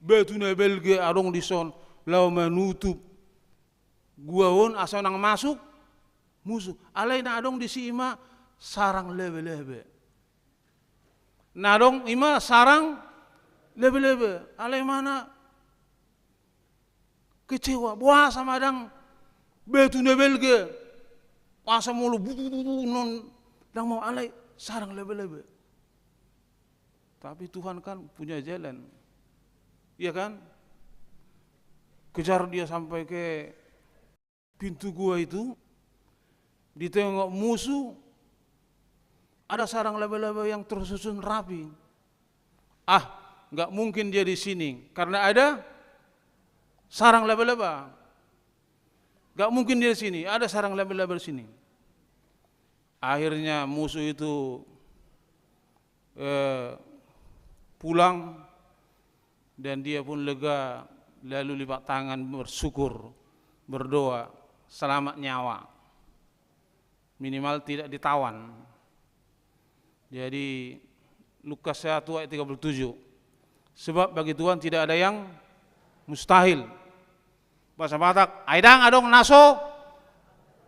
batu na balga adong dison laho manutup gua on asa unang masuk musuh. Alai na adong disi i ma sarang lebelebe. Na adong ima sarang lebelebe. Alai ima na kecewa, boasa ma ndang batu na balga, asa molo bububu non ndang mau, alai sarang lebelebe. Tapi Tuhan kan punya jalan. Iya kan? Kejar dia sampai ke pintu gua itu, ditengok musuh, ada sarang laba-laba yang tersusun rapi. Ah, nggak mungkin dia di sini, karena ada sarang laba-laba. Nggak mungkin dia di sini, ada sarang laba-laba di sini. Akhirnya musuh itu eh, pulang, dan dia pun lega, lalu lipat tangan, bersyukur, berdoa, selamat nyawa. Minimal tidak ditawan. Jadi, Lukas satu ayat tiga puluh tujuh. Sebab bagi Tuhan tidak ada yang mustahil. Bahasa Batak, ai ndang adong na so.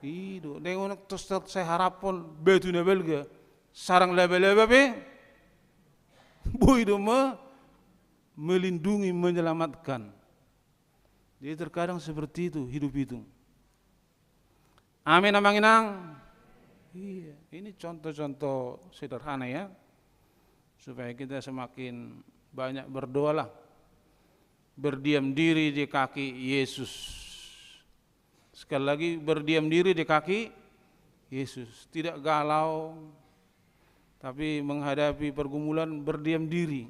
I do, ndang unang tos, tos sai haraphon batu na balga, sarang laba-laba pe boi do ma melindungi, menyelamatkan. Jadi terkadang seperti itu hidup itu. Amin, Amang Inang. Iya, ini contoh-contoh sederhana ya, supaya kita semakin banyak berdoalah, berdiam diri di kaki Yesus. Sekali lagi, berdiam diri di kaki Yesus. Tidak galau, tapi menghadapi pergumulan, berdiam diri.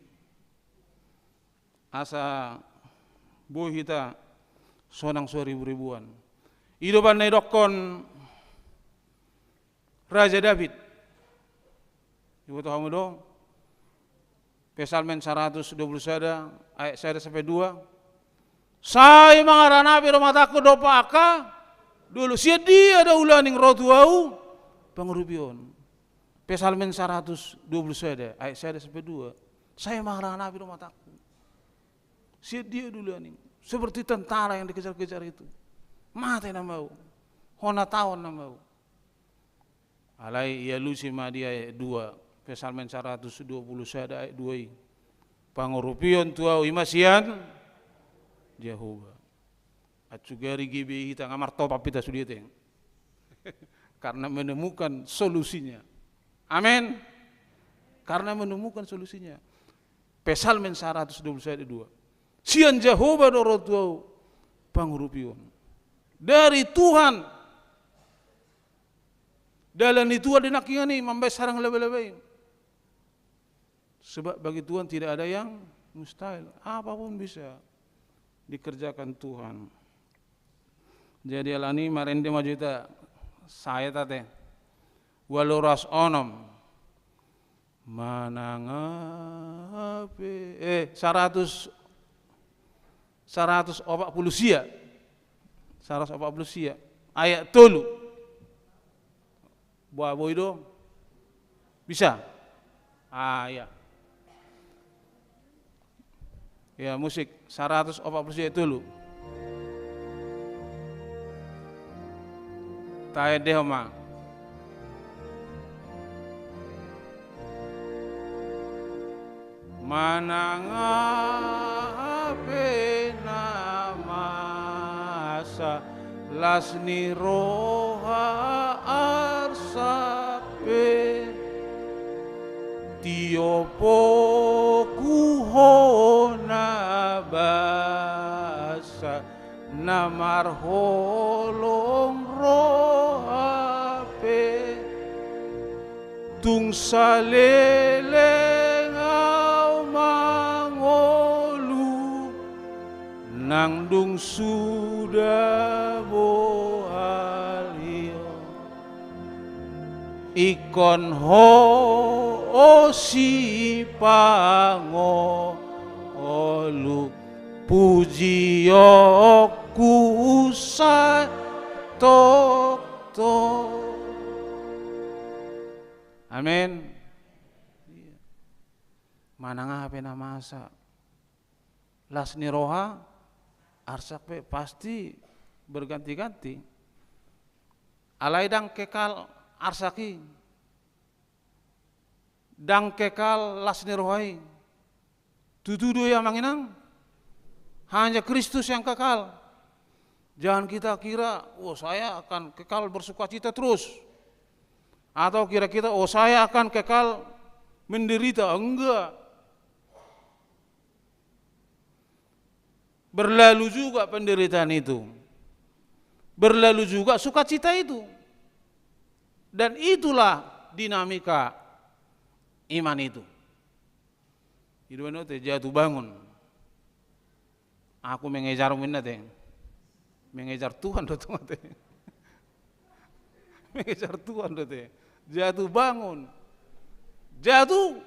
Asa boi hita sonang so ribu-ribuan. I do umbahen na didokkon Raja Daud. Diboto hamu do? Psalmen saratus dua pulu sada, ayat sada sampe dua. Sai mangaranapi do matangku dompak angka dolok. Sian dia do ulaning ro tu ahu pangurupion? Psalmen saratus dua pulu sada, ayat sada sampe dua. Sai mangaranapi do matangku. Sian dia do ulaning? Seperti tentara yang dikejar-kejar itu. Mate nama ahu. Hona taon nama ahu. Alai dialusi ma di ayat dua, Psalmen saratus dua pulu sada ayat dua i. Pangurupion tu ahu i ma sian Jahowa. Atsugari G B I hita nga martopap hita sude te. Karena menemukan solusinya. Amin. Karena menemukan solusinya. Psalmen saratus dua pulu sada ayat dua. Sian Jahowa do ro tu ahu pangurupion. Dari Tuhan. Dalan ni Tuhan di nangkiningan i mambahen sarang laba-laba i. Sebab bagi Tuhan tidak ada yang mustahil. Apapun bisa dikerjakan Tuhan. Jadi alani marende ma jo hita sahat ate. Ualu ratus onom. Manang hape, eh, saratus, saratus opat pulu sia. Saratus opat pulu sia. Ayat tolu. Boha, boi do? Bisa? Ah, iya. Ya, musik saratus opat pulu sia ayat tolu. Taendehon ma. Manang hape na masa, las ni roha arsak pe, tiop oku hona basa, na marholong roha pe. Tung saleleng ahu mangolu, nang dung suda bohal hian. Ingkon Ho, o Sipangolu, pujionku sai tongtong. Amin. Manang aha pe na masa, las ni roha arsak pe, pasti berganti-ganti. Alai ndang kekal arsak i. Ndang kekal las ni roha i. Tutu do i, Amang Inang? Hanya Kristus yang kekal. Jangan kita kira, "Oh, saya akan kekal bersukacita terus." Atau kira-kira, "Oh, saya akan kekal menderita." Enggak. Berlalu juga penderitaan itu. Berlalu juga sukacita itu. Dan itulah dinamika iman itu. Jadi, anu, te, jatuh bangun. Aku mengejarmu, inna, te. Mengejar Tuhan do, tonga, te. Mengejar Tuhan do, te. Jatuh bangun. Jatuh,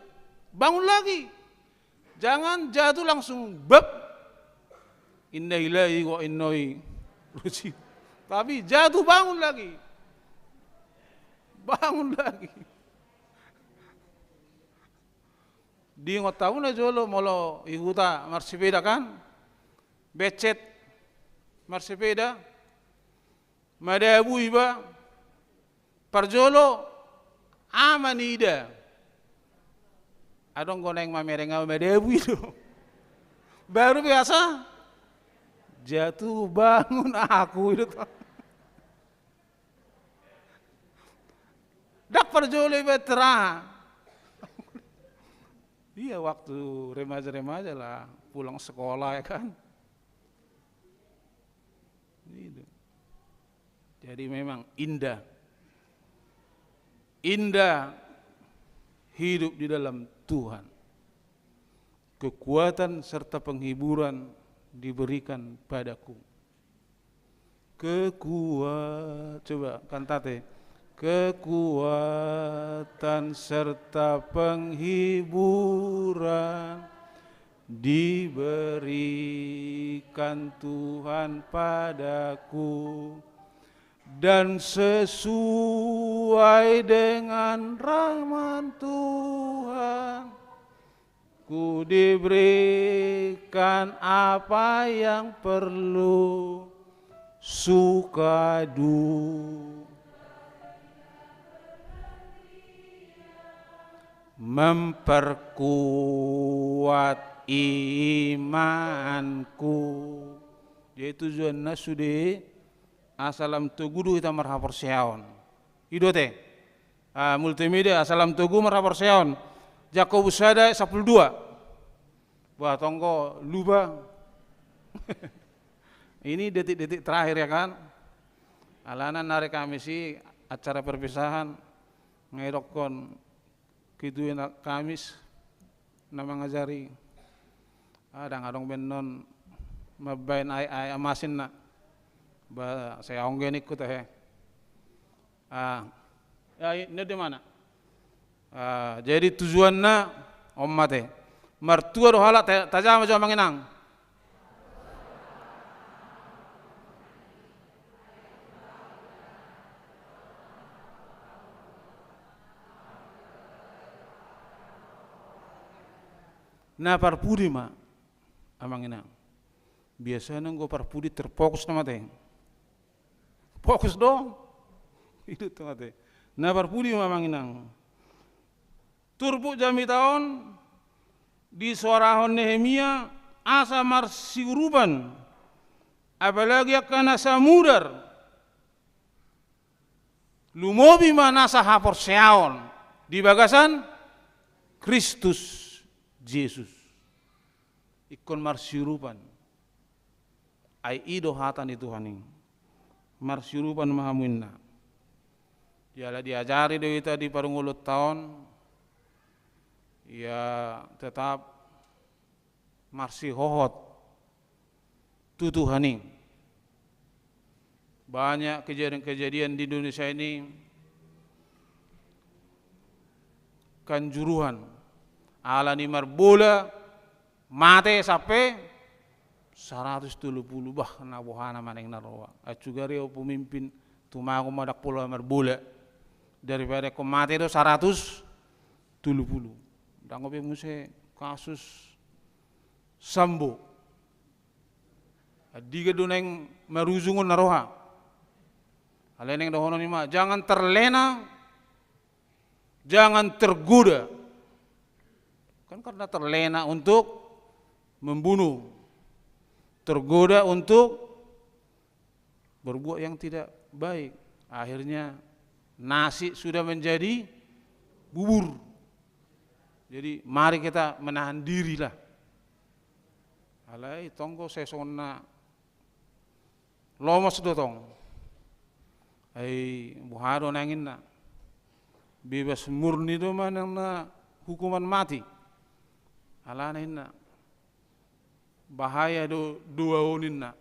bangun lagi. Jangan jatuh langsung bab. Inna lillahi wa inna ilaihi rajiun. Tapi jatuh bangun lagi. Bangun lagi. Diingot hamu na jolo molo i huta marsepeda kan? Becet marsepeda. Madabu iba. Parjolo, aha ma niida? Adong do naeng mamereng au, madabu i do. Baru biasa, jatuh bangun aku, i do. Ndang parjolo iba tera. Iya, waktu remaja-remaja lah, pulang sekolah, ya kan? Gitu. Jadi memang indah. Indah hidup di dalam Tuhan. Kekuatan serta penghiburan diberikan padaku. Kekuat-, coba kantate. Kekuatan serta penghiburan diberikan Tuhan padaku, dan sesuai dengan rahmat Tuhan, ku diberikan apa yang perlu, suka du-, memperkuat imanku. Jadi tujuanna sude asa lam togu do hita marhaporseaon. I do te. Ah, multimedia, asa lam togu marhaporseaon. Jakobus sada ayat sampulu dua. Bah, tonggo lupa. Ini detik-detik terakhir, ya kan? Alana nari Kamis i acara perpisahan, nga didokkon ketua na Kamis na mangajari. Ah, ndang adong be annon mambaen aek-aek masinna. Ba, sai ahu ningku tahe. Ah, ya, i-, ini di mana? Ah, jadi tujuanna, on ma te. Martua do halak, ta-, tajama jo, Amang Inang. Na parpudi ma, Amang Inang. Biasana anggo parpudi terfokus nama te. Fokus do. Hidup tu mate. Na parpudi ma, Amang Inang. Turpuk jamita on disoarahon Nehemia asa marsiurupan, apalagi angka na samudar, lumobi ma nasa haporseaon di bagasan Kristus Jesus. Ingkon marsiurupan. Ai i do hata ni Tuhan i. Marsiurupan ma hamu, inna. Jala diajari do hita di parngoluonta on, ia tetap marsihohot tu Tuhan i. Banyak kejadian-kejadian di Indonesia ini, Kanjuruhan, ala ni marbola, mate sampe saratus tolu pulu. Bah, na boha nama naeng na roa. Acu gari au pemimpin, tumagon ma ndang pola marbola. Daripada ingkon mate do saratus tolu pulu. Ndang ope muse kasus Sambo. Andigan do naeng marujung on na roha. Alai naeng dohonon i ma, jangan terlena, jangan tergoda. Kan karena terlena untuk membunuh, tergoda untuk berbuat yang tidak baik. Akhirnya nasi sudah menjadi bubur. Jadi mari kita menahan dirilah. Alai tong do sai songon na lomos do tong. Ai boha do nang inna. Bebas murni do manang na hukuman mati. Alana inna. Bahaya do dua on inna.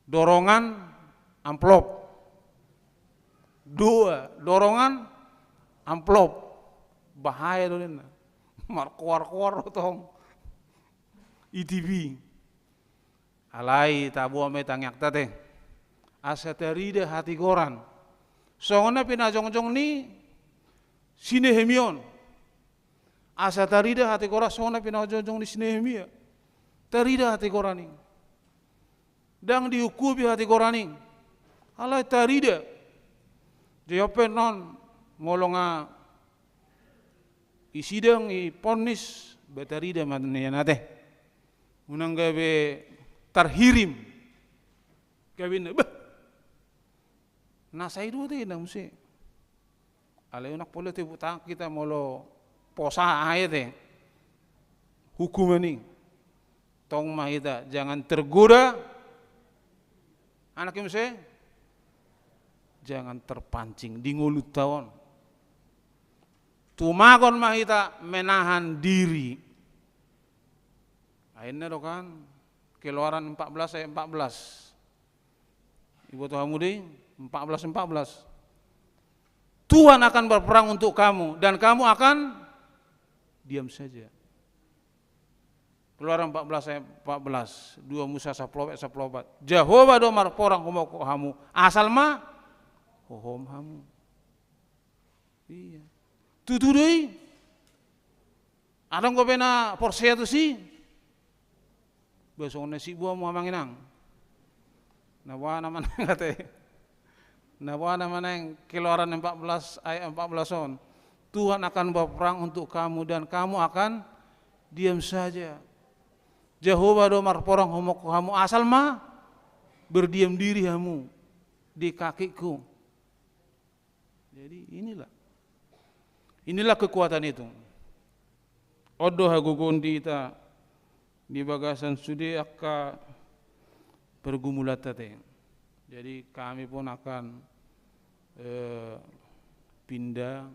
Dorongan amplop. Dua, dorongan amplop. Bahaya do inna. Markoar-koar do tong. I T V. Alai taboa ma i tangiangta te. Asa tarida hatigoran. Songon na pinajongjong ni si Nehemia on. Asa tarida hatigoran songon na pinajongjong ni si Nehemia. Tarida hatigoran i. Ndang diungkupi hatigoran i. Alai tarida. Jadi on pe non molo nga i sidang i ponnis ba tarida ma nian ate. Unang gabe tarhirim. Gabe na bah. Na sai do ate na muse. Alai unang pola tepuk tangan hita molo posa ate. Hukuman i. Tong ma hita jangan tergoda. Anak i muse. Jangan terpancing di ngolunta on. Tumagon ma hita menahan diri. Akhirnya do kan Keluaran empat belas ayat empat belas. Iboto hamu do i, empat belas empat belas. Tuhan akan berperang untuk kamu dan kamu akan diam saja. Keluaran empat belas ayat empat belas, dua Musa sampulu opat ayat sampulu opat. Jahowa do marporang humongkop hamu, asal ma hohom hamu. Iya. Tutu do i. Adong dope na porsea tusi. Bah songon na sibuam ma amang inang. Na boha na manang ate. Na boha na manang Keluaran empat belas ayat empat belas on. Tuhan akan berperang untuk kamu dan kamu akan diam saja. Jahowa do marporang humongkop hamu, asal ma berdiam diri hamu di kakiku. Jadi inilah. Inilah kekuatan itu. On do hagogoon di hita di bagasan sude angka pergumulanta te. Jadi kami pun akan eh, pindah.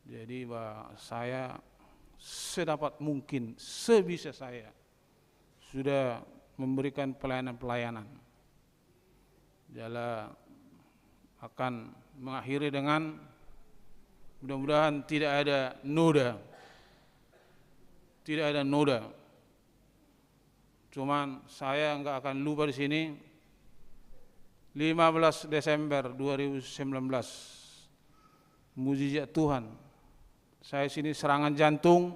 Jadi bah saya sedapat mungkin, sebisa saya sudah memberikan pelayanan-pelayanan. Jala akan mengakhiri dengan mudah-mudahan tidak ada noda. Tidak ada noda. Cuman saya nggak akan lupa di sini, lima belas Desember dua ribu sembilan belas, mujizat Tuhan. Saya sini serangan jantung,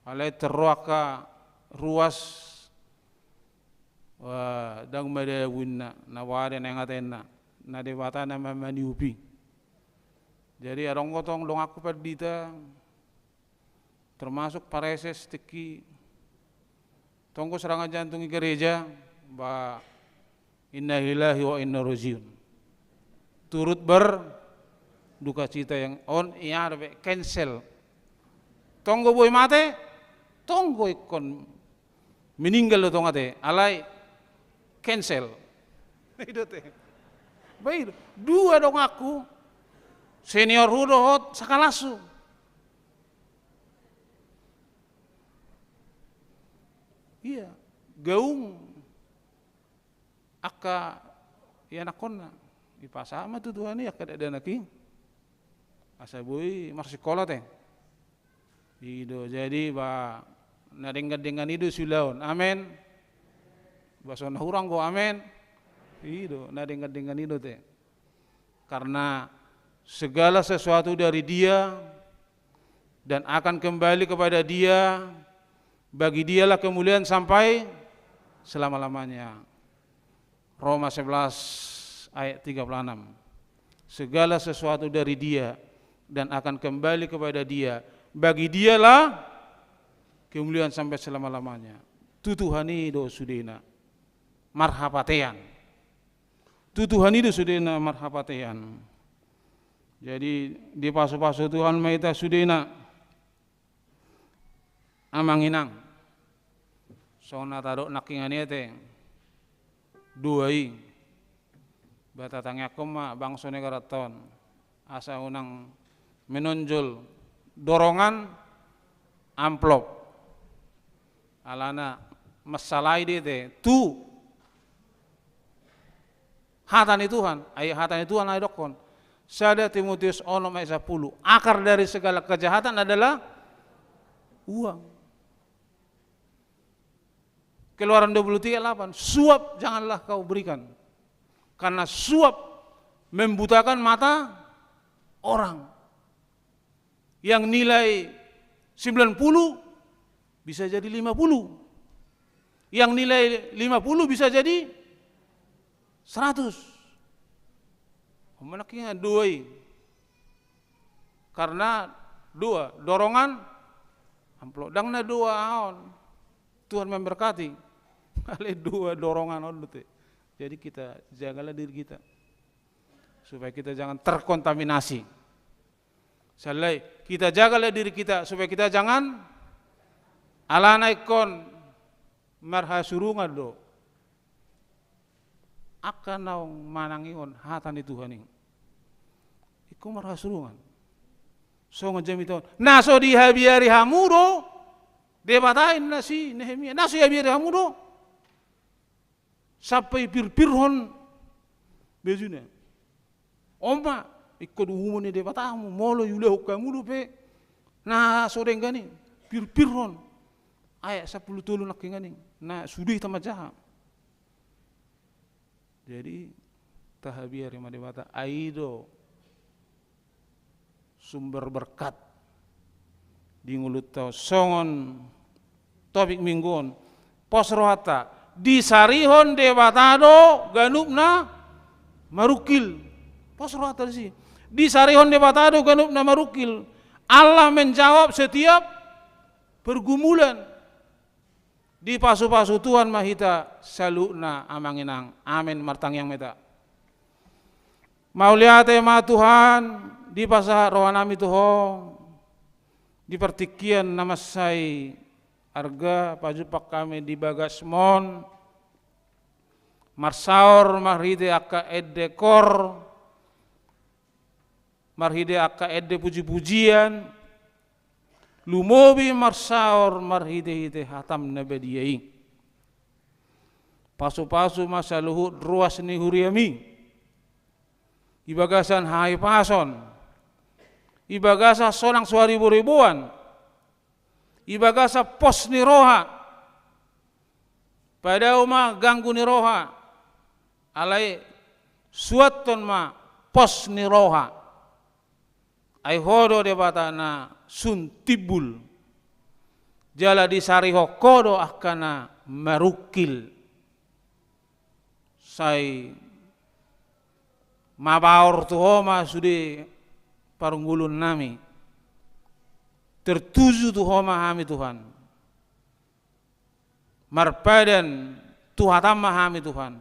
alai terroaka ruas, wah, ndang madabu inna, na boha do na ingatenna, na Debata nama maniupi. Jadi adong do tong donganku pandita, termasuk pareses tingki, tong do serangan jantung i gereja, ba inna lillahi wa inna rojiun. Turut berdukacita yang on ia dope cancel. Tong do boi mate, tong do ingkon meninggal do tong ate, alai cancel. Ido te. Baik, dua donganku, seniorhu dohot sakalashu. Iya, gaung angka ianakhonna. Ipasahat ma tu Tuhan i angka dakdanak i. Asa boi marsikola te. Ido, jadi ba na denggan-denggan i do siulaon. Amen. Ba songon na hurang do amen. Ido, na denggan-denggan i do te. Karena segala sesuatu dari Dia dan akan kembali kepada Dia, bagi Dialah kemuliaan sampai selama-lamanya. Roma sebelas ayat tiga puluh enam. Segala sesuatu dari Dia dan akan kembali kepada Dia, Bagi Dialah kemuliaan sampai selama-lamanya. Tu Tuhan i do sudena marhapatean. Tu Tuhan i do sudena marhapatean. Jadi, dipasu-pasu Tuhan ma hita sudena, amang inang. Songon na tadok nangkiningan i ate, dua i. Ba tatangiangkon ma bangso negaranta on asa unang menonjol dorongan amplop. Alana mansalahi do ate tu hata ni Tuhan. Ai hata ni Tuhan na didokkon, sada Timotius onom ayat sapuluh, akar dari segala kejahatan adalah uang. Keluaran dua puluh tiga delapan, suap janganlah kau berikan, karena suap membutakan mata orang. Yang nilai sembilan puluh bisa jadi lima puluh. Yang nilai lima puluh bisa jadi seratus. Mana kira dua i? Karena dua, dorongan amplop. Ndang na dua aon. Tuhan memberkati. Alai dua dorongan on do ate. Jadi kita jagalah diri kita supaya kita jangan terkontaminasi. Sallai, kita jagalah diri kita supaya kita jangan, alana ingkon marhasurungan do angka naung manangihon hata ni Tuhan i. Ingkon marhasurungan. Songon jamita on, na so dihabiari hamu do Debata, ninna si Nehemia, na so dihabiari hamu do. Sampe dipirpirhon bajuna. On ma ingkon uhumon ni Debata hamu, molo diulahon hamu dope na so denggan i, pirpirhon. Ayat sampulu tolu nangkiningan i, na sude hita manjaha. Jadi, tahabiari ma Debata, ai i do sumber berkat di ngolunta on. Songon topik minggu on, pos rohanta, disarihon Debata do ganup na marungkil. Pos rohanta disi. Disarihon Debata do ganup na marungkil. Allah menjawab setiap pergumulan. Dipasu-pasu Tuhan ma hita saluhutna, amang inang. Amen. Martangiang ma hita. Mauliate ma Tuhan, dipasahat rohanami tu Ho di partingkian na mansai arga, pajumpang hami di bagasmon, marsaor marhite angka ende koor, marhite angka ende puji-pujian, lumobi marsaor marhite-hite hatam na badia i. Pasu-pasu ma saluhut ruas ni huriami, di bagasan hahipason, di bagasan sonang so haribo-riboan, di bagasan pos ni roha. Padao ma ganggu ni roha, alai suanhon ma pos ni roha. Ai Ho do Debata na sun timbul, jala disarihon Ho do angka na marungkil. Sai mabaor tu Ho ma sude parngoluonnami. Tertuju tu Ho ma hami, Tuhan. Marpadan tu hatam ma hami, Tuhan.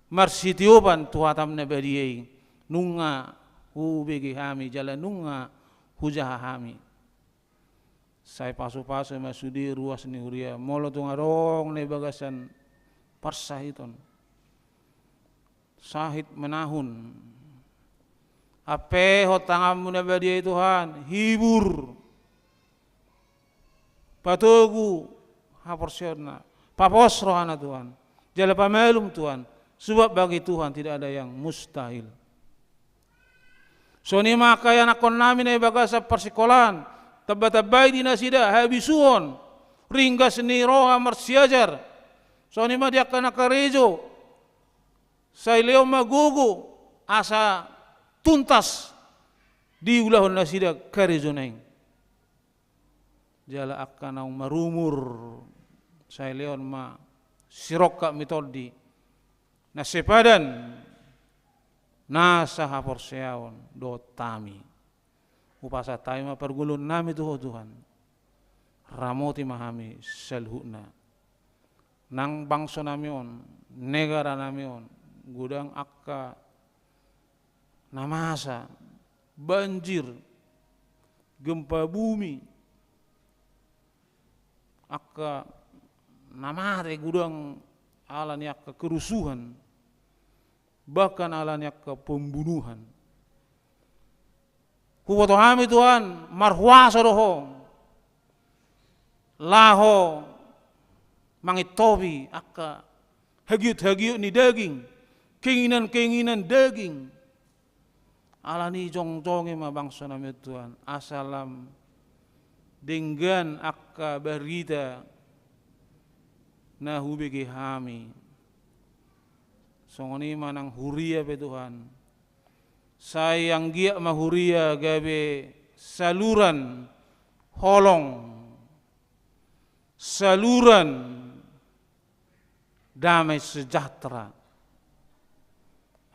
Marsitiopan tu hatam na badia i. Nunga hubege hami jala nunga hujaha hami. Sai pasu-pasu ma sude ruas ni huria, molo tung adong na di bagasan parsahiton, sahit menahun. Ampehon tanganmu na badia i, Tuhan, hibur, patogu haporseaonna, papos rohana, Tuhan, jala pamalum, Tuhan, sebab bagi Tuhan tidak ada yang mustahil. Songon i ma angka ianakkonnami na di bagasan parsikolaan, tamba-tambai di nasida habisuhon, ringgas ni roha marsiajar. Songon i ma di angka na karejo, sai lehon ma gogo asa tuntas diulahon nasida karejona i. Jala angka naung marumur, sai lehon ma sirongkap ni tondi na sepadan nasa haporseaon dohot hami. Hupasahat hami ma parngoluonnami tu Ho Tuhan. Ramoti ma hami saluhutna. Nang bangso nami on, negara nami on, godang angka na masa, banjir, gempa bumi, angka na mate godang ala ni angka kerusuhan, bahkan ala ni angka pembunuhan. Huboto hami Tuhan, marhuaso do Ho laho mangintopi angka hagiot-hagiot ni daging, keinginan-keinginan daging. Alani jongjongi ma bangso nami on Tuhan, asa lam denggan angka barita na hubege hami. Songon i ma nang huria pe Tuhan. Sai anggiat ma huria gabe saluran holong, saluran damai sejahtera.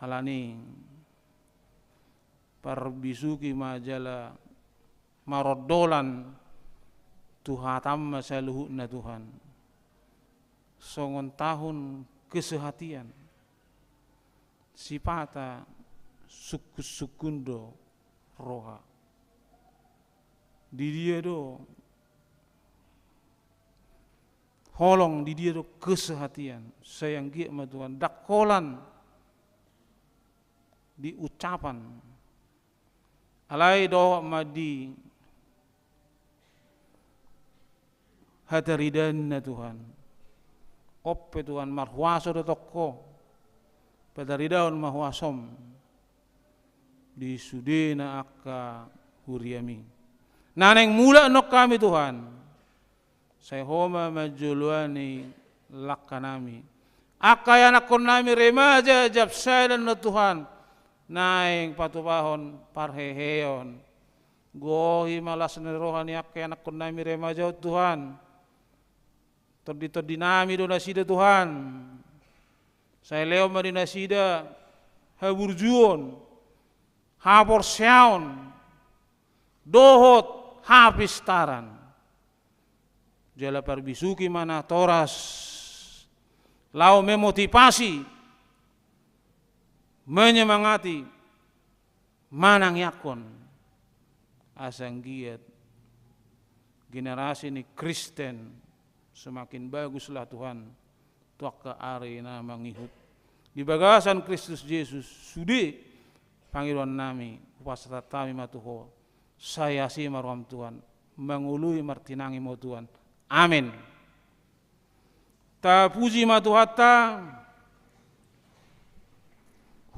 Alani parbisuki ma jala marondolan tu hatam ma saluhutna Tuhan. Songon tahun kesehatian, sipata sungkun-sungkun do roha. Di dia do holong, di dia do kesehatian, sai anggiat ma Tuhan, ndang holan di ucapan. Alai dohot ma di hataridaan na Tuhan. On pe Tuhan marhuaso do tong Ho. Pataridahon ma huasoM di sudena angka huriaMi. Na naeng mulak annon hami Tuhan. Sai Ho ma manjoloani langkanami. Angka ianakkonnami remaja jam sada annon Tuhan. Naeng patupahon parheheon. Gohi ma las ni roha ni angka ianakkonnami remaja on Tuhan. Tondi-tondinami do nasida Tuhan. Sai lehon ma di nasida haburjuon, haporseaon, dohot hapistaran. Jala parbisuki ma natoras laho memotivasi, menyemangati, manangiangkon, asa anggiat generasi ni Kristen semakin baguslah Tuhan tu angka ari na mangihut. Di bagasan Kristus Jesus sude pangidoannami, hupasahat hami ma tu Ho. Sai asi ma rohaM Tuhan, mangoloi martinangi ma Ho Tuhan. Amen. Tapuji ma Tuhanta.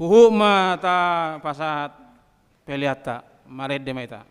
Huhut ma tapasahat peleanta, marende ma hita.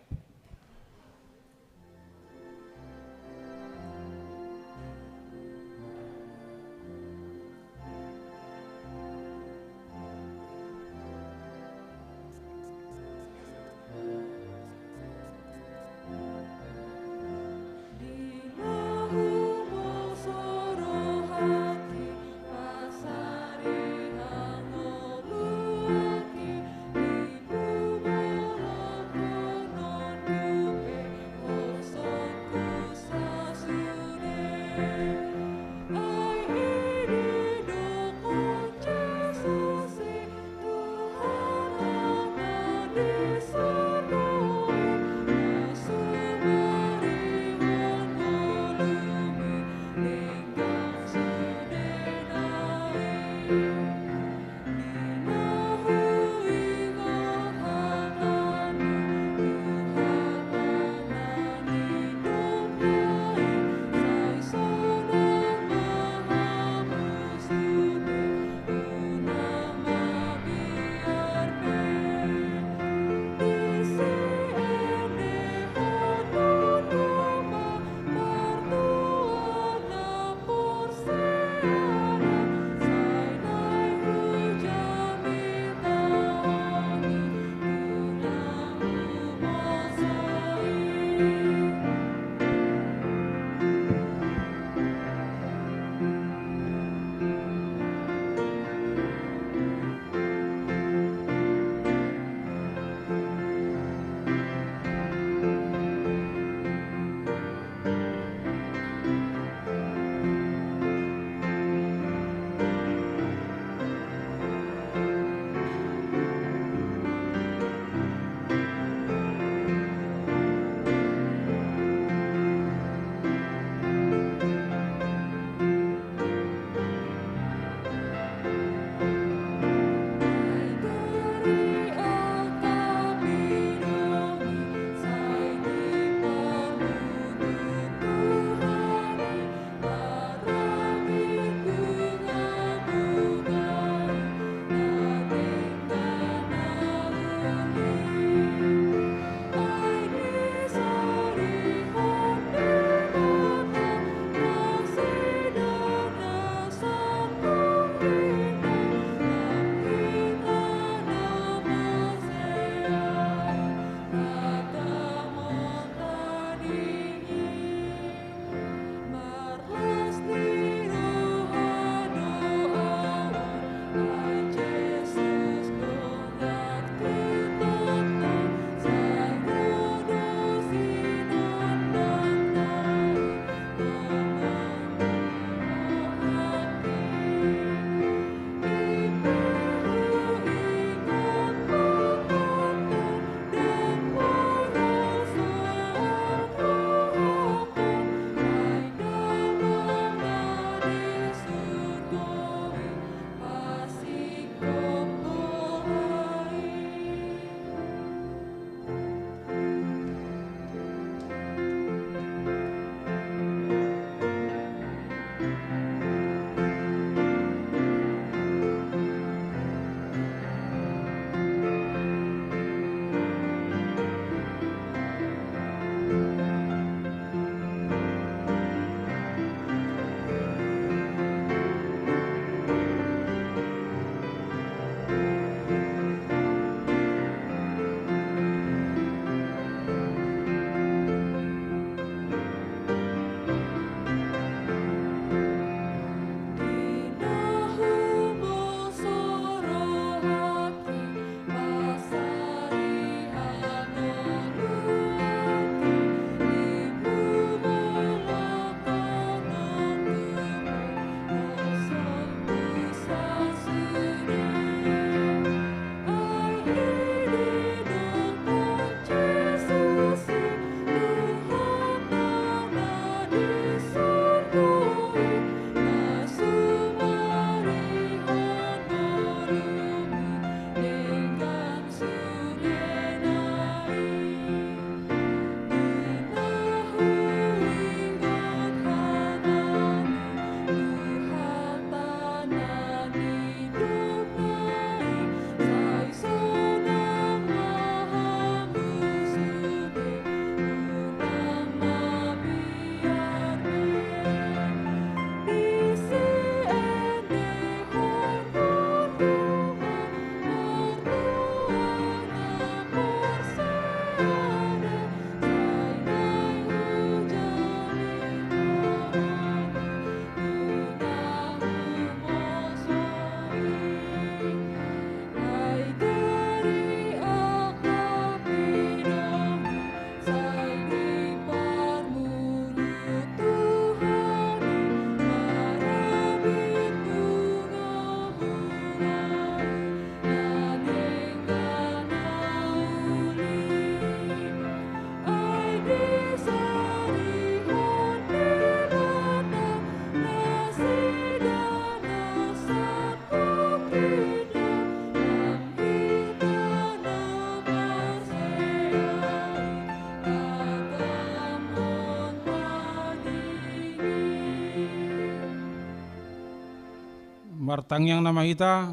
Martangiang nama hita,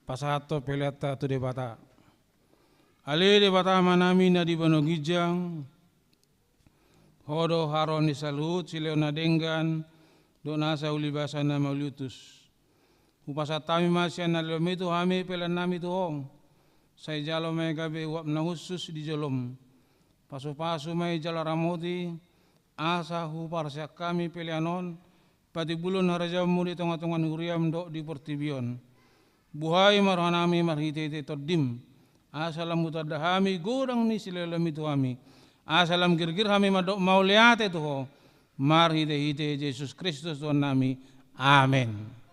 pasahathon peleanta tu Debata. Ale Debata Amanami na di banua ginjang, Ho do haroro ni saluhut silehon na denggan dohot nasa ulibasa na mauliutus. Hupasahat hami ma sian na lehomi tu hami peleannami tu Ho. Sai jalo ma i gabe uap na hushus di jolom. Pasupasu ma i jala ramoti, asa huparsiak hami pelean on patimbulhon harajaonmu di tongatonga ni huriam dohot di portibi on. Buhai ma rohanami marhitehite Tondim, asa lam hutanda hami godang ni silehonlehonmi tu hami, asa lam girgir hami mandok mauliate tu Ho, marhitehite Jesus Kristus Tuhannami. Amen.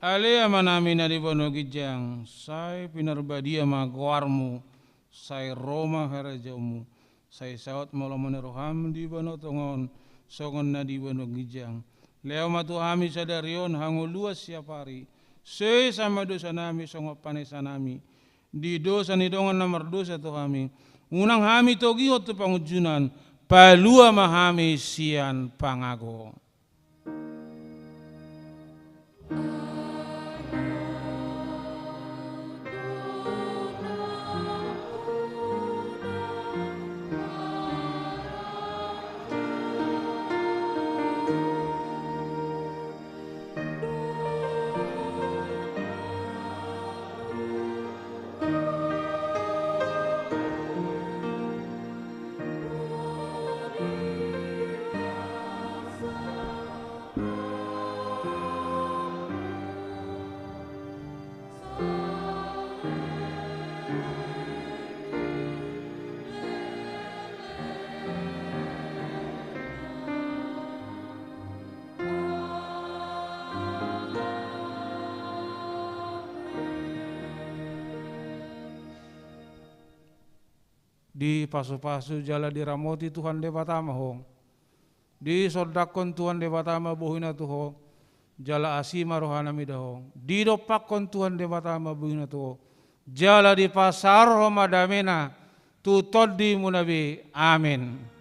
Ale Amanami na di banua ginjang, sai pinarbadia ma goarmu, sai ro ma harajaonmu, sai saut ma lomo ni roham di banua tonga on, songon na di banua ginjang. Lehon ma tu hami sadari on hangoluan siapari, sesa ma dosanami songon panesanami di dosa ni dongan na mardosa tu hami. Unang hami togihon tu pangunjunan, palua ma hami sian pangago. Dipasupasu jala diramoti Tuhan Debata ma ho. Disondangkon Tuhan Debata ma bohina tu ho, jala asi ma rohana mida ho. Didompakkon Tuhan Debata ma bohina tu ho, jala dipasaor ho ma damena tu tondimuna be. Amen.